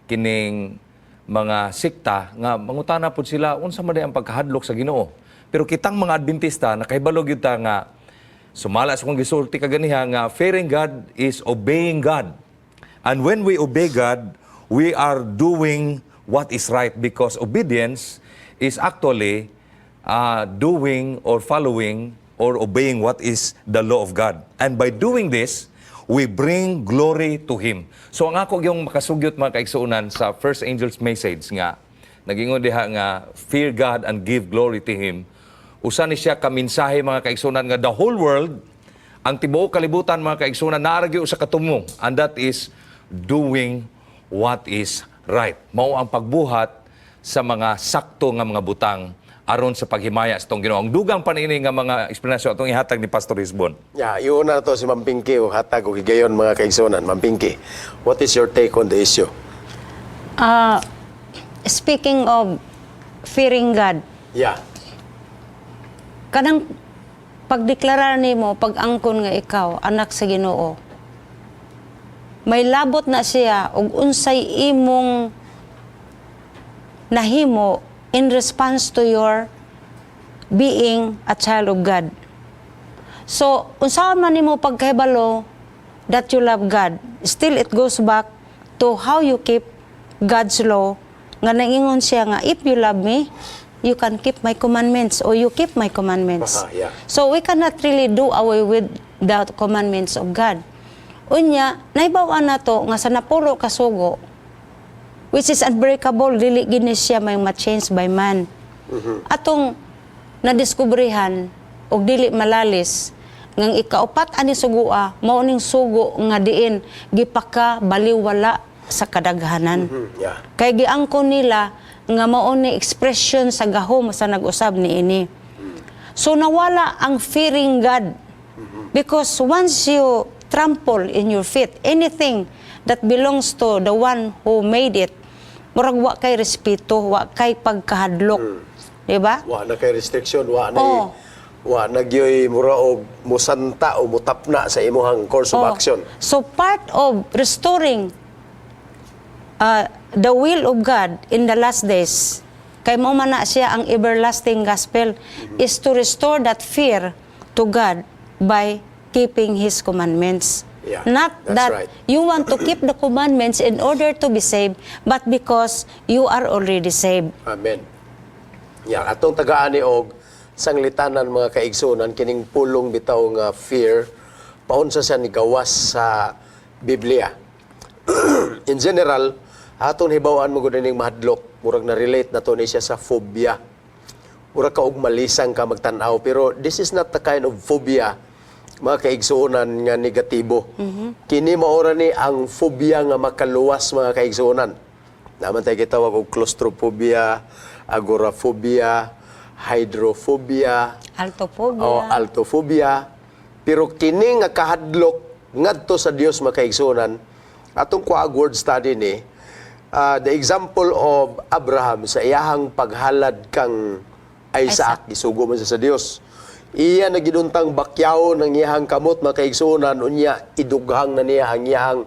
kining mga sikta nga mangutana pud sila unsa man day ang pagkahadlok sa Ginoo. Pero kitang mga Adventista, nakahibalo gyud ta nga sumala sa kong gisulti kaganiha nga fearing God is obeying God. And when we obey God, we are doing what is right because obedience is actually doing or following or obeying what is the law of God. And by doing this, we bring glory to Him. So ang ako yung makasugyot, mga kaigsuonan, sa first angel's message nga nagingon diha nga fear God and give glory to Him. Usa ni siya ka mensahe, mga kaigsuonan, nga the whole world, ang tibuok kalibutan, mga kaigsuonan, naa ra gyud usa ka tumong, and that is doing what is right. Mao ang pagbuhat sa mga sakto nga mga butang aron sa paghimaya sa atong Ginoo. Ang dugang pa niini nga mga eksplanasyon atong ihatag ni Pastor Hisbon. Yeah, iuna na to si Ma'am Pinky og hatag og higayon, mga kaigsuonan. Ma'am Pinky, what is your take on the issue? Speaking of fearing God, kanang pagdeklarar nimo, pag-angkon nga ikaw anak sa Ginoo, may labot na siya og unsay imong nahimo in response to your being a child of God. So, unsa man nimo pagkahibalo that you love God, still it goes back to how you keep God's law nga naingon siya nga if you love me, you can keep my commandments or you keep my commandments. So we cannot really do away with the commandments of God. Unya, nahibaw-an nato nga sa napulo ka sugo, which is unbreakable, dili gini siya may ma-change by man. Atong nadiskubrehan og dili malalis ngang ikaupat ani sugua mao ning sugo nga diin gipaka baliwala sa kadaghanan. Kay giangkon nila nga mao ni expression sa gahom sa nag-usab niini. So nawala ang fearing God. Because once you trample in your feet anything that belongs to the one who made it, murag wa kay respeto, wa kay pagkahadlok. Di ba? Wa na kay restriction, wa na wa na gyoy mura og musanta o mutapna sa imuhang course of action. So part of restoring the will of God in the last days, kay mao man na siya ang everlasting gospel, is to restore that fear to God by keeping His commandments. Yeah, Not that's that right. you want to keep the commandments in order to be saved, but because you are already saved. Amen. Ya, atong tagaan ni og sanglitanan, mga kaigsunan, kining pulong bitaw nga fear, paunsa siya ni gawas sa Biblia. In general, atong hibaw-an mo gud ning mahadlok, murag na relate na to ni siya sa phobia. Murag ka og malisang ka magtan-aw, pero this is not the kind of phobia, mga kaigsuonan, nga negatibo. Kini maora ni ang phobia nga makaluwas, mga kaigsuonan. Naman tayo gitawag og claustrophobia, agoraphobia, hydrophobia, Altophobia. o altophobia. Pero kini nga kahadlok ngadto sa Dios, mga kaigsuonan, atong kuag word study ni the example of Abraham sa iyahang paghalad kang Isaac, gisugo man siya sa Dios. Iya na giduntang bakyaw ng iyahang kamot, mga kaigsuonan, unya idughang na niya ang iyahang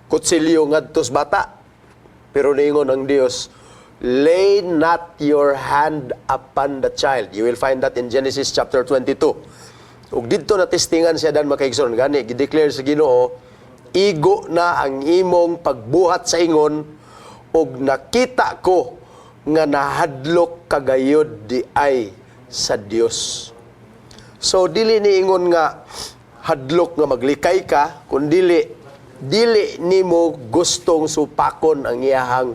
kutsilyo ngadto sa bata. Pero niingon ang Dios, "Lay not your hand upon the child." You will find that in Genesis chapter 22. Ug didto natestingan siya dan, mga kaigsuonan. Gani, gideclare sa Ginoo, igo na ang imong pagbuhat sa ingon ug nakita ko nga nahadlok kagayod di ay sa Dios. So dili ni ingon nga hadlok nga maglikay ka, kun dili dili nimo gustong supakon ang iyahang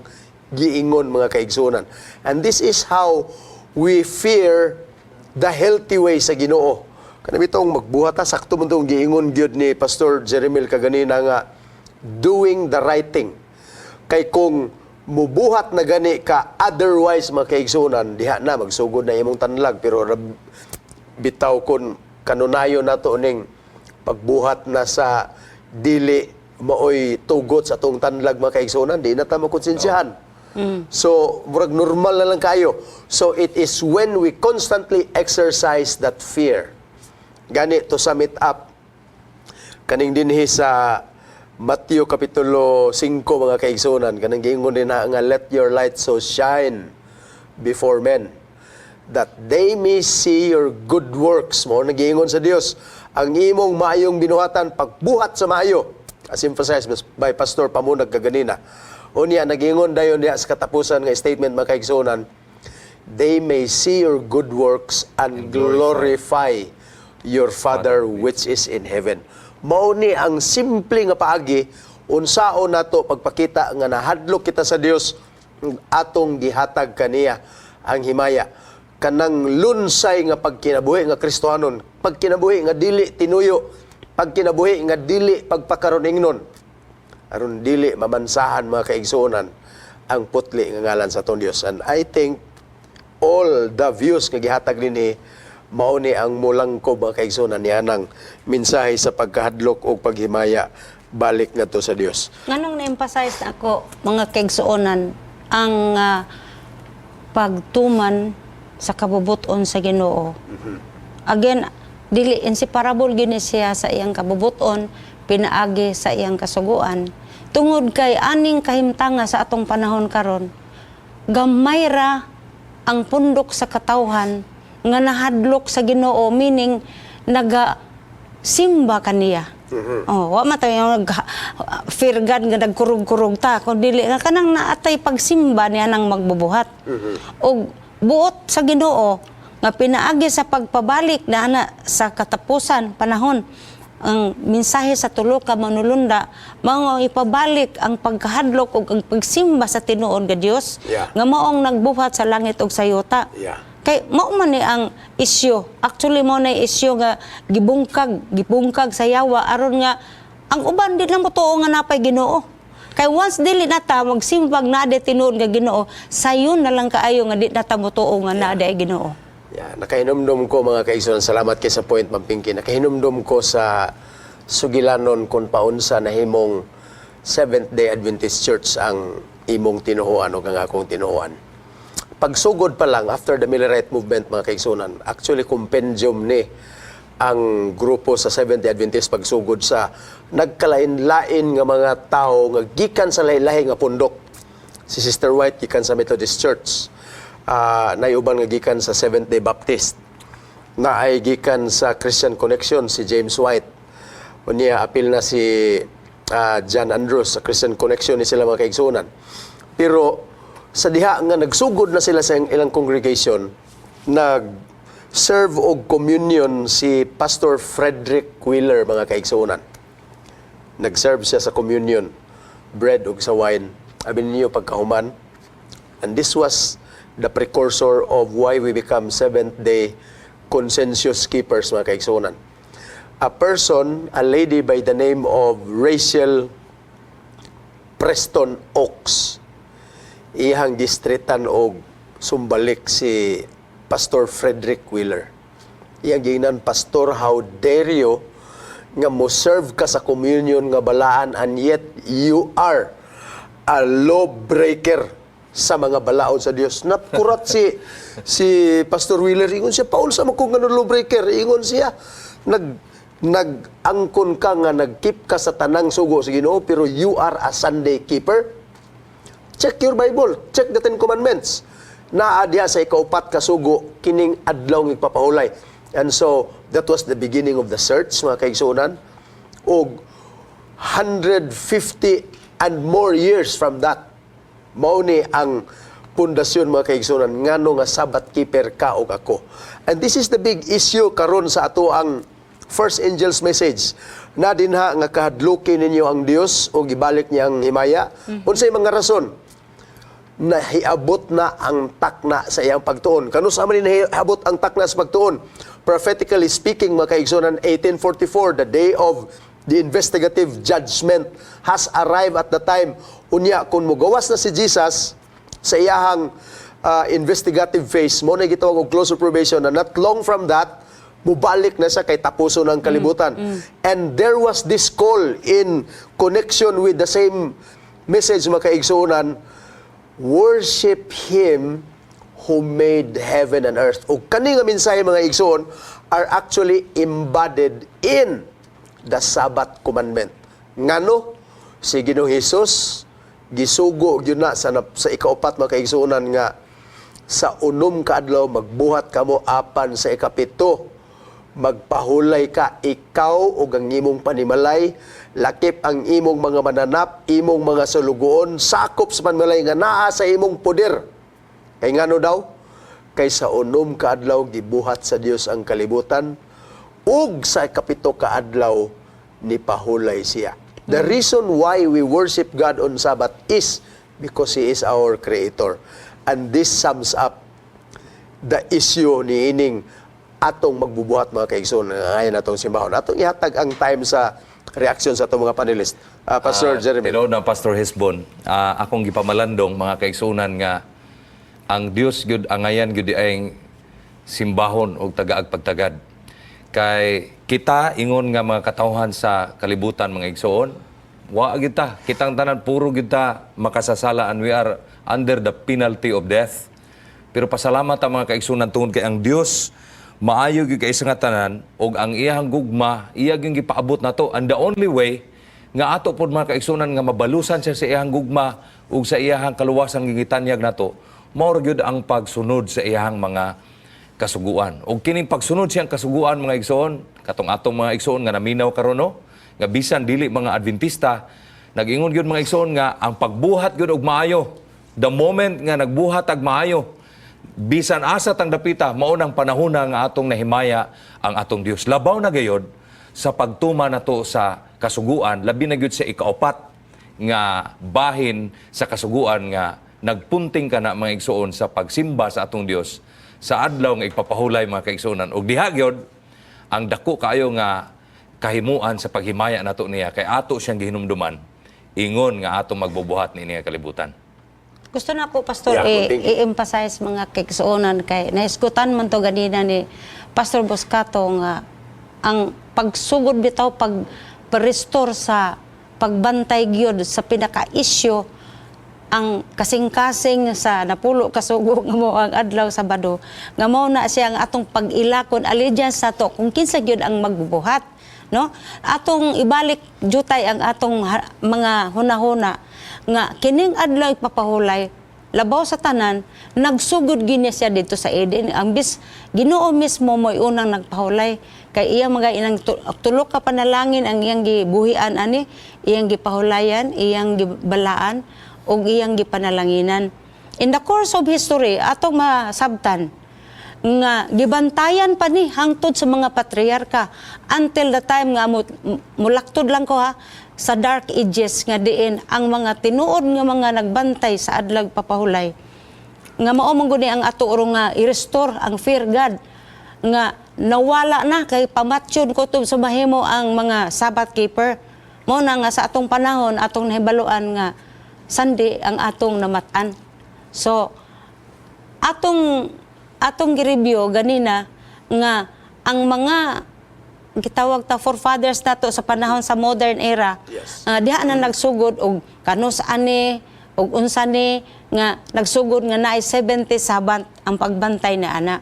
giingon, mga kaigsunan. And this is how we fear the healthy way sa Ginoo. Kana bitong magbuhat ta, sakto man tong giingon gyud ni Pastor Jeremil kaganina nga doing the right thing. Kay kung mubuhat na gani ka otherwise, mga kaigsunan, diha na magsugod na imong tanlag, pero bitaw kun kanunayon nato ning pagbuhat na sa dili maoy tugot sa atong tanlag, mga kaigsunan, di na ta makonsensyahan. So, murag normal na lang kayo. So, it is when we constantly exercise that fear. Gani, to sum it up, kaning dinhi sa Matthew Kapitulo 5, mga kaigsunan, kanang giingon din na nga, "Let your light so shine before men that they may see your good works." Mao nagiingon sa Dios ang imong maayong binuhatan, pagbuhat sa maayo, as emphasized by Pastor Pamunag kaganina. Unya nagingon dayon diha sa katapusan nga statement, mga kaigsunan, "They may see your good works and glorify your Father which is in heaven." Mao ni ang simple nga paagi unsaon nato pagpakita nga nahadlok kita sa Dios, atong gihatag kaniya ang himaya. Kanang lunsay nga pagkinabuhi nga Kristohanon, pagkinabuhi nga dili tinuyo, pagkinabuhi nga dili pagpakaron ingnon, aron dili mamansahan, mga kaigsuonan, ang putli nga ngalan sa atong Dios. And I think all the views nga gihatag dinhi mao ni ang mulangkob, mga kaigsuonan, nianang mensahe sa pagkahadlok o paghimaya balik ngadto sa Dios. Nganong na-emphasize na ako, mga kaigsuonan, ang pagtuman sa kabubuton sa Ginoo. Again, dili inseparable gini siya sa iyang kabubuton pinaagi sa iyang kasuguan. Tungod kay aning kahimtanga sa atong panahon karon, gamay ra ang pundok sa katawhan nga nahadlok sa Ginoo, meaning naga simba kaniya. Oh, wa man tayo nag fear God nga nagkurog-kurog ta, kun dili nga kanang naatay pagsimba niya nang magbubuhat. Og buot sa Ginoo nga pinaagi sa pagpabalik na ana sa katapusan panahon ang mensahe sa tulo ka manulunda, mao ipabalik ang pagkahadlok ug ang pagsimba sa tinuod nga Dios nga maong nagbuhat sa langit ug sa yuta. Kay mao man ni ang isyu. Actually, mao na isyu nga gibungkag, gibungkag sa yawa aron nga ang uban di lang motuo nga napay Ginoo. Kay once dili na ta magsimbag na di tinuod nga Ginoo, sayon na lang kaayo nga di na ta motuo nga naa di Ginoo. Yeah, nakahinumdum ko, mga kaigsuonan, salamat kay sa point, Ma'am Pinky. Nakahinumdum ko sa sugilanon kung paunsa nahimong Seventh Day Adventist Church ang imong tinuhuan o ang akong tinuhuan. Pagsugod pa lang after the Millerite movement, mga kaigsuonan, actually compendium ni ang grupo sa Seventh Day Adventist pagsugod sa nagkalain-lain nga mga tao nga gikan sa lahi-lahi nga pundok. Si Sister White gikan sa Methodist Church. Nay uban nga gikan sa Seventh Day Baptist. Naay gikan sa Christian Connection si James White. Unya apil na si John Andrews sa Christian Connection ni sila, mga kaigsuonan. Pero sa diha nga nagsugod na sila sa ilang congregation, nag serve og communion si Pastor Frederick Wheeler, mga kaigsuonan. Nag-serve siya sa communion, bread ug sa wine. Abi ninyo pagkahuman, and this was the precursor of why we become Seventh Day consensus keepers, mga kaigsuonan. A person, a lady by the name of Rachel Preston Oaks, iyang gistritan og sumbalik si Pastor Frederick Wheeler. Iyang giingnan, "Pastor, how dare you nga mo serve ka sa communion nga balaan and yet you are a law breaker sa mga balaod sa Dios?" Nakurat si Pastor Wheeler, ingon siya, "Paunsa man ko nga law breaker?" Ingon siya, Nag angkon ka nga nag-keep ka sa tanang sugo sa Ginoo, pero you are a Sunday keeper. Check your Bible, check the Ten Commandments. Naa diha sa ikaupat ka sugo kining adlaw ng igpapahulay." And so, that was the beginning of the search, mga kaigsuonan. Og 150 and more years from that, mao ni ang pundasyon, mga kaigsuonan, ngano nga Sabbath keeper ka og ako. And this is the big issue karon sa ato ang first angel's message. Na dinha nga kahadluki ninyo ang Dios o gibalik niya ang himaya. Unsay mga rason? Nahiabot na ang takna sa iyang pagtuon. Kanus-a man ni nahiabot ang takna sa pagtuon? Prophetically speaking, mga kaigsunan, 1844, the day of the investigative judgment has arrived at the time. Unya, kung mugawas na si Jesus sa iyahang investigative phase, mao na gitawag og close of probation, na not long from that, mubalik na siya kay tapuson ang kalibutan. And there was this call in connection with the same message, mga kaigsuonan, worship Him who made heaven and earth. O kani nga mensahe, mga igsoon, are actually embodied in the Sabbath commandment. Ngano si Ginoong Hesus gisugo gyud na sa ikaupat, mga kaigsuonan, nga sa 6 ka adlaw magbuhat kamo, apan sa 7 magpahulay ka, ikaw ug ang imong panimalay, lakip ang imong mga mananap, imong mga sulugoon, sakop sa panimalay nga naa sa imong poder. Kay ngano daw? Kay sa 6 ka adlaw gibuhat sa Dios ang kalibutan ug sa 7 ka adlaw nipahulay siya. The reason why we worship God on Sabbath is because He is our Creator. And this sums up the issue ni ining atong magbubuhat, mga kaigsoon, ngayon atong simbahon. Atong ihatag ang time sa reaksyon sa atong mga panelist. Pastor Jeremy. Tinuod na, Pastor Hesbon, akong gipamalandong, mga kaigsunan, nga ang Dios gyud angayan gyud ay simbahon og tagaag pagtagad. Kay kita ingon nga mga katawhan sa kalibutan, mga igsoon, wa gyud ta, kitang tanan puro gyud ta makasasala and we are under the penalty of death. Pero pasalamat ang mga kaigsunan tungod kay ang Dios maayo gyud kay nga tanan og ang iyang gugma iya gyud gipaabot nato, and the only way nga ato pod, mga kaigsunan, nga mabalusan siya sa iyang gugma ug sa iyang kaluwasan nga gitanyag nato, mao ra gyud ang pagsunod sa iyang mga kasuguan. Ug kining pagsunod siyang kasuguan, mga igsoon, katong atong mga igsoon nga naminaw karon, no, nga bisan dili mga Adventista, nag-ingon gyud, mga igsoon, nga ang pagbuhat gyud og maayo, the moment nga nagbuhat og maayo, bisan asa tang dapita, mao nang panahon na nga atong nahimaya ang atong Dios. Labaw na gayod sa pagtuma nato sa kasuguan, labi na gyud sa ikaupat nga bahin sa kasuguan nga nagpunting ka na, mga igsoon, sa pagsimba sa atong Dios sa adlaw nga igpapahulay, mga kaigsuonan. Ug diha gyud ang dako kaayo nga kahimuan sa paghimaya nato niya, kay ato siyang gihinumduman ingon nga atong magbubuhat niini nga kalibutan. Gusto na ko, Pastor, Yeah, thank you. i-emphasize, mga kaigsuonan, kay nahisgutan man to ganina ni Pastor Boscato nga ang pagsugod bitaw, pag restore sa pagbantay gyud sa pinaka-issue, ang kasing-kasing sa 10 kasugo nga mao ang adlaw Sabado, nga mao na siya ang atong pag-ilakon allegiance sa to kung kinsa gyud ang magbubuhat, no? Atong ibalik jutay ang atong mga hunahuna nga kining adlaw ipapahulay, labaw sa tanan, nagsugod gini siya dito sa Eden. Ang bis Ginoo mismo mo'y unang nagpahulay kay iya mga inang tulo ka panalangin ang iyang gibuhian ani, iyang gipahulayan, iyang gibalaan ug iyang gipanalanginan. In the course of history, atong masabtan nga gibantayan pa ni hangtod sa mga patriarka until the time nga mulaktod lang ko ha sa Dark Ages, nga diin ang mga tinuod nga mga nagbantay sa adlaw papahulay, nga mao man gud ni ang ato oro nga i-restore ang fear God nga nawala na kay pamatyon ko to sa mahimo ang mga Sabbath keeper. Mao na nga sa atong panahon, atong nahibaluan nga Sunday ang atong namatan. So atong gi-review ganina nga ang mga gitawag ta forefathers nato sa panahon sa modern era, diha na nagsugod og kanus ani og unsa ni nga nagsugod nga naay 70 Sabbath ang pagbantay na ana.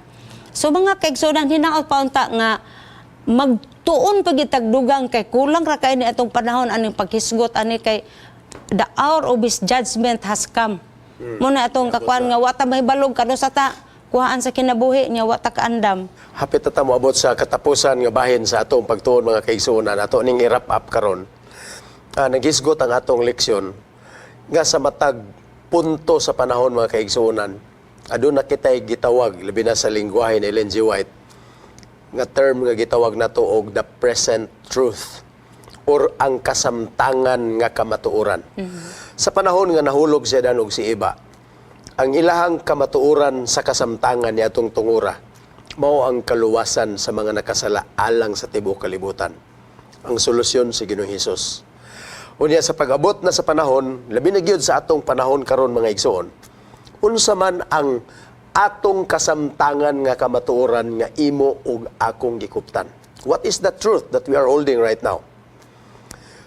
So mga kaigsuonan, hinaot pa unta nga magtuon pa gitag dugang kay kulang ra kay ni atong panahon aning paghisgot ani, kay the hour of His judgment has come. Muna atong kakuan nga wa ta mahibalog kanus-a ta kuhaan sa kinabuhi niya, wa ta kaandam. Hapit na ta moabot sa katapusan nga bahin sa atong pagtuon, mga kaigsuonan. Ato ning i-wrap up karon. Naghisgot ang atong leksyon nga sa matag punto sa panahon, mga kaigsuonan, aduna kitay gitawag, labi na sa lingwahe ni Ellen G. White, nga term nga gitawag nato og the present truth or ang kasamtangan nga kamatuoran. Sa panahon nga nahulog si Adan ug si Eva, Ang ilahang kamatuoran sa kasamtangan ni atong tungura mao ang kaluwasan sa mga nakasala alang sa tibuok kalibutan. Ang solusyon si Ginoong Hesus. Unya sa pag-abot na sa panahon, labi na gyud sa atong panahon karon, mga igsoon, unsa man ang atong kasamtangan nga kamatuoran nga imo ug akong gikuptan? What is the truth that we are holding right now?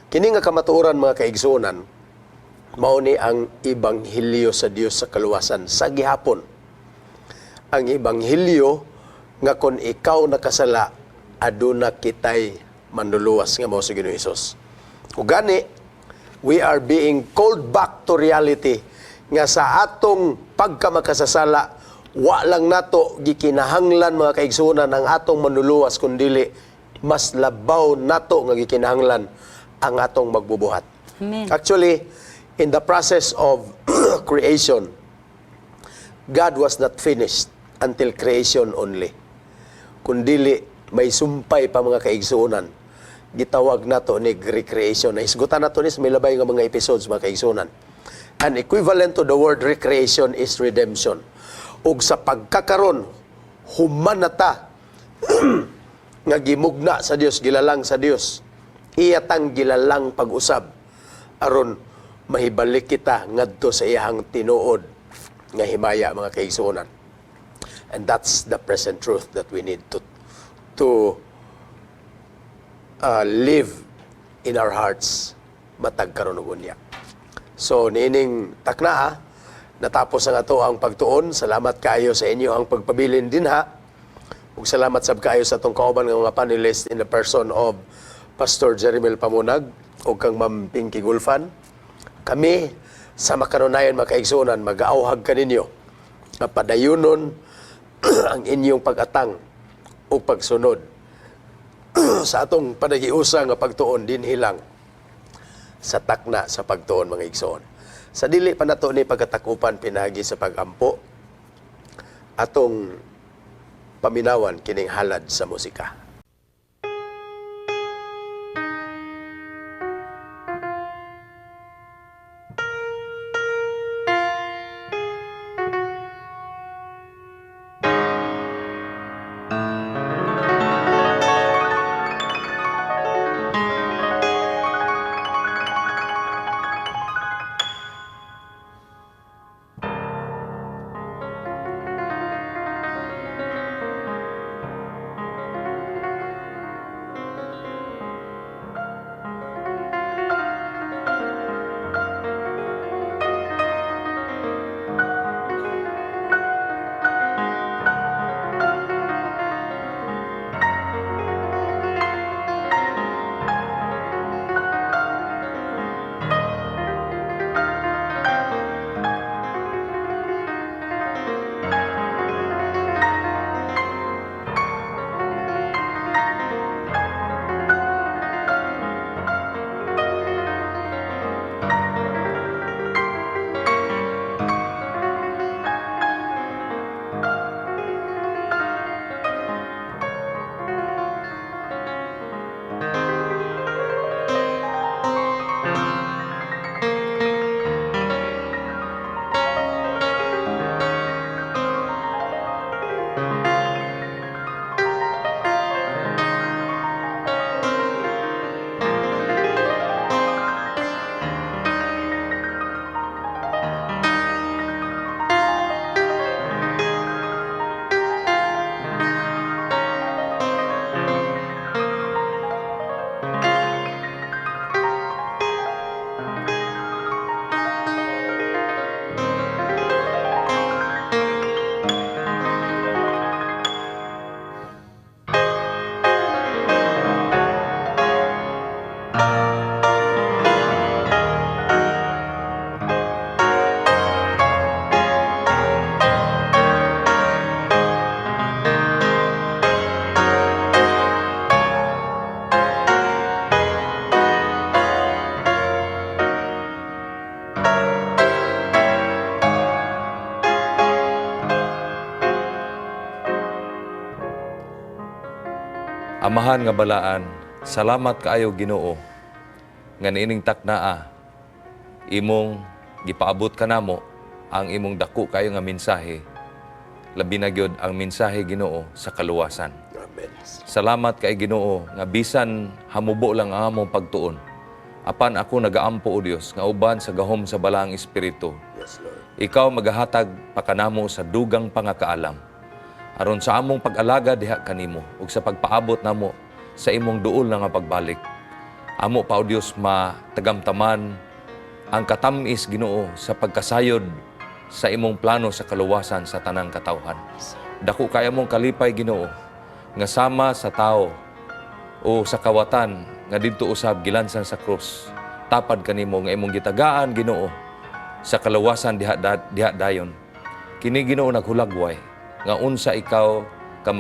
Kini nga kamatuoran, mga kaigsuonan, mao ni ang ebanghelyo sa Dios sa kaluwasan sa gihapon. Ang ebanghelyo nga kon ikaw nakasala, aduna kitay manluluwas nga mao si Ginoong Hesus. Ug gani, we are being called back to reality nga sa atong pagkamakasasala, wa lang nato gikinahanglan, mga kaigsuonan, ang atong manluluwas, kundili mas labaw nato nga gikinahanglan ang atong magbubuhat. Amen. Actually, in the process of creation, God was not finished until creation only. Kundili may sumpay pa, mga kaigsuonan. Gitawag nato ni recreation. Nahisgutan nato ni sa may labay nga mga episodes, mga kaigsuonan. An equivalent to the word recreation is redemption. Ug sa pagkakaron, human na ta nga gimugna sa Dios, gilalang sa Dios. Iya tang gilalang pag-usab aron mahibalik kita ngadto sa iyahang tinuod nga himaya, mga kaigsuonan. And that's the present truth that we need to live in our hearts matag karon ug unya. So niining taknaa, natapos ang ato ang pagtuon. Salamat kaayo sa inyo ang pagpabilin dinha. Ug salamat sab kaayo sa atong kauban nga mga panelists in the person of Pastor Jeremel Pamunag ug kang Ma'am Pinky Gulfan. Kami sa makanunayan, mga kaigsuonan, mag-aauhag kaninyo nga padayunon ang inyong pag-atang o pagsunod sa atong panagiusa nga pagtuon dinhi lang sa Takna sa Pagtuon, mga igsoon. Sa dili pa nato ni pagkatakupan pinagi sa pagampo, atong paminawan kining halad sa musika. Amahan nga balaan, salamat kaayo, Ginoo, nga niining taknaa imong gipaabot kanamo Ang imong dako kayo nga mensahe, labi na gyud ang mensahe, Ginoo, sa kaluwasan. Amen. Salamat kay Ginoo nga bisan hamubo lang ang among pagtuon. Apan ako nagaampo, o Dios, nga uban sa gahom sa Balaang Espiritu, Yes, Lord. ikaw magahatag pa kanamo sa dugang pangakaalam aron sa among pag-alaga diha kanimo ug sa pagpaabot namo sa imong duol na nga pagbalik. Amo pa, o Dios, matagamtaman ang katamis, Ginoo, sa pagkasayod sa imong plano sa kaluwasan sa tanang katawhan. Dako kay among kalipay, Ginoo, nga sama sa tao o sa kawatan nga didto usab gilansang sa krus. Tapad kanimo nga imong gitagaan, Ginoo, sa kaluwasan diha dayon. Kini, Ginoo, naghulagway nga unsa ikaw ka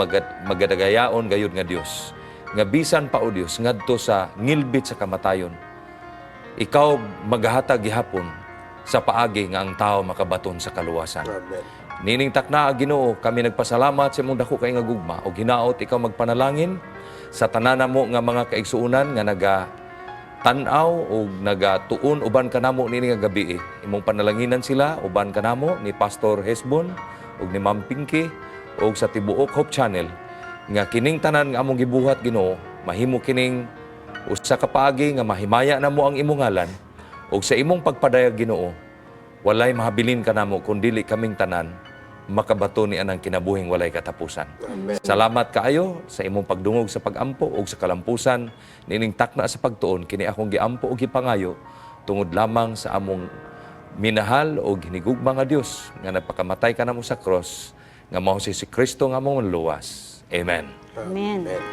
magadagayaon gayud nga Dios. Nga bisan pa, o Dios, ngadto sa ngilbit sa kamatayon, ikaw maghahatag gihapon sa paagi nga ang tao makabaton sa kaluwasan. Amen. Nining takna, Ginoo, kami nagpasalamat sa imong dako kay nga gugma ug hinaot ikaw magpanalangin sa tanan mo nga mga kaigsuonan nga naga tan-aw ug nagatuon uban kanamo niini nga gabi. Imong panalanginan sila uban kanamo ni Pastor Hesbon ug ni Ma'am Pinky ug sa tibuok Hope Channel nga kining tanan nga among gibuhat, Ginoo, mahimo kining usa ka paagi nga mahimaya namo ang imong ngalan ug sa imong pagpadayag, Ginoo, walay mahabilin kanamo kun dili kaming tanan makabato ni anang kinabuhing walay katapusan. Salamat kaayo sa imong pagdungog sa pagampo ug sa kalampusan nining takna sa pagtuon. Kini akong giampo ug gipangayo tungod lamang sa among minahal og hinigugma nga Dios nga nagpakamatay kanamo sa cross nga mao si Kristo nga among luwas. Amen. Amen. Amen.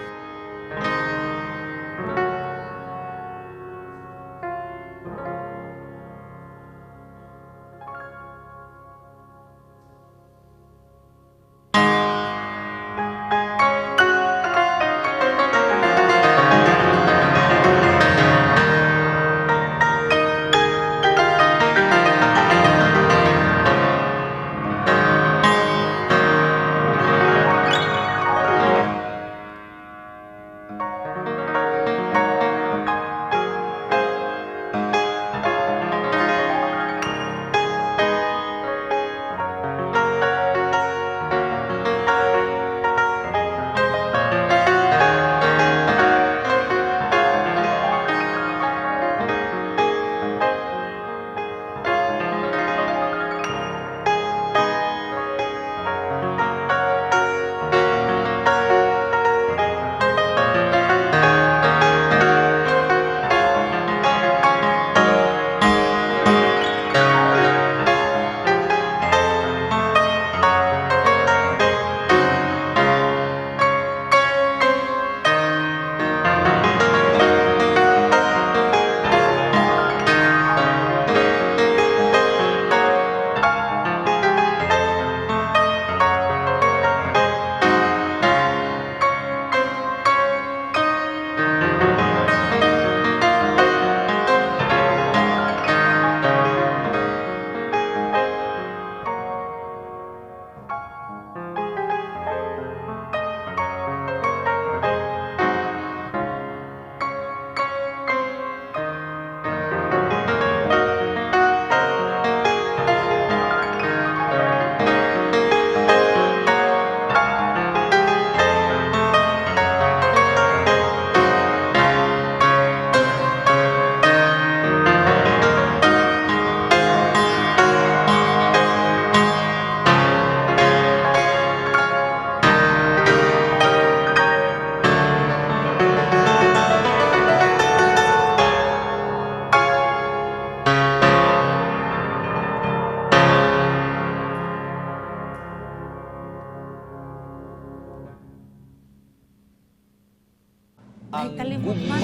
Ay, kalimot man.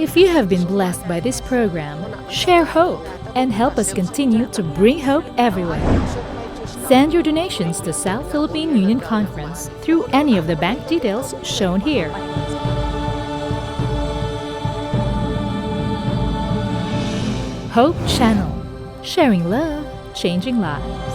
If you have been blessed by this program, share hope and help us continue to bring hope everywhere. Send your donations to South Philippine Union Conference through any of the bank details shown here. Hope Channel, sharing love, changing lives.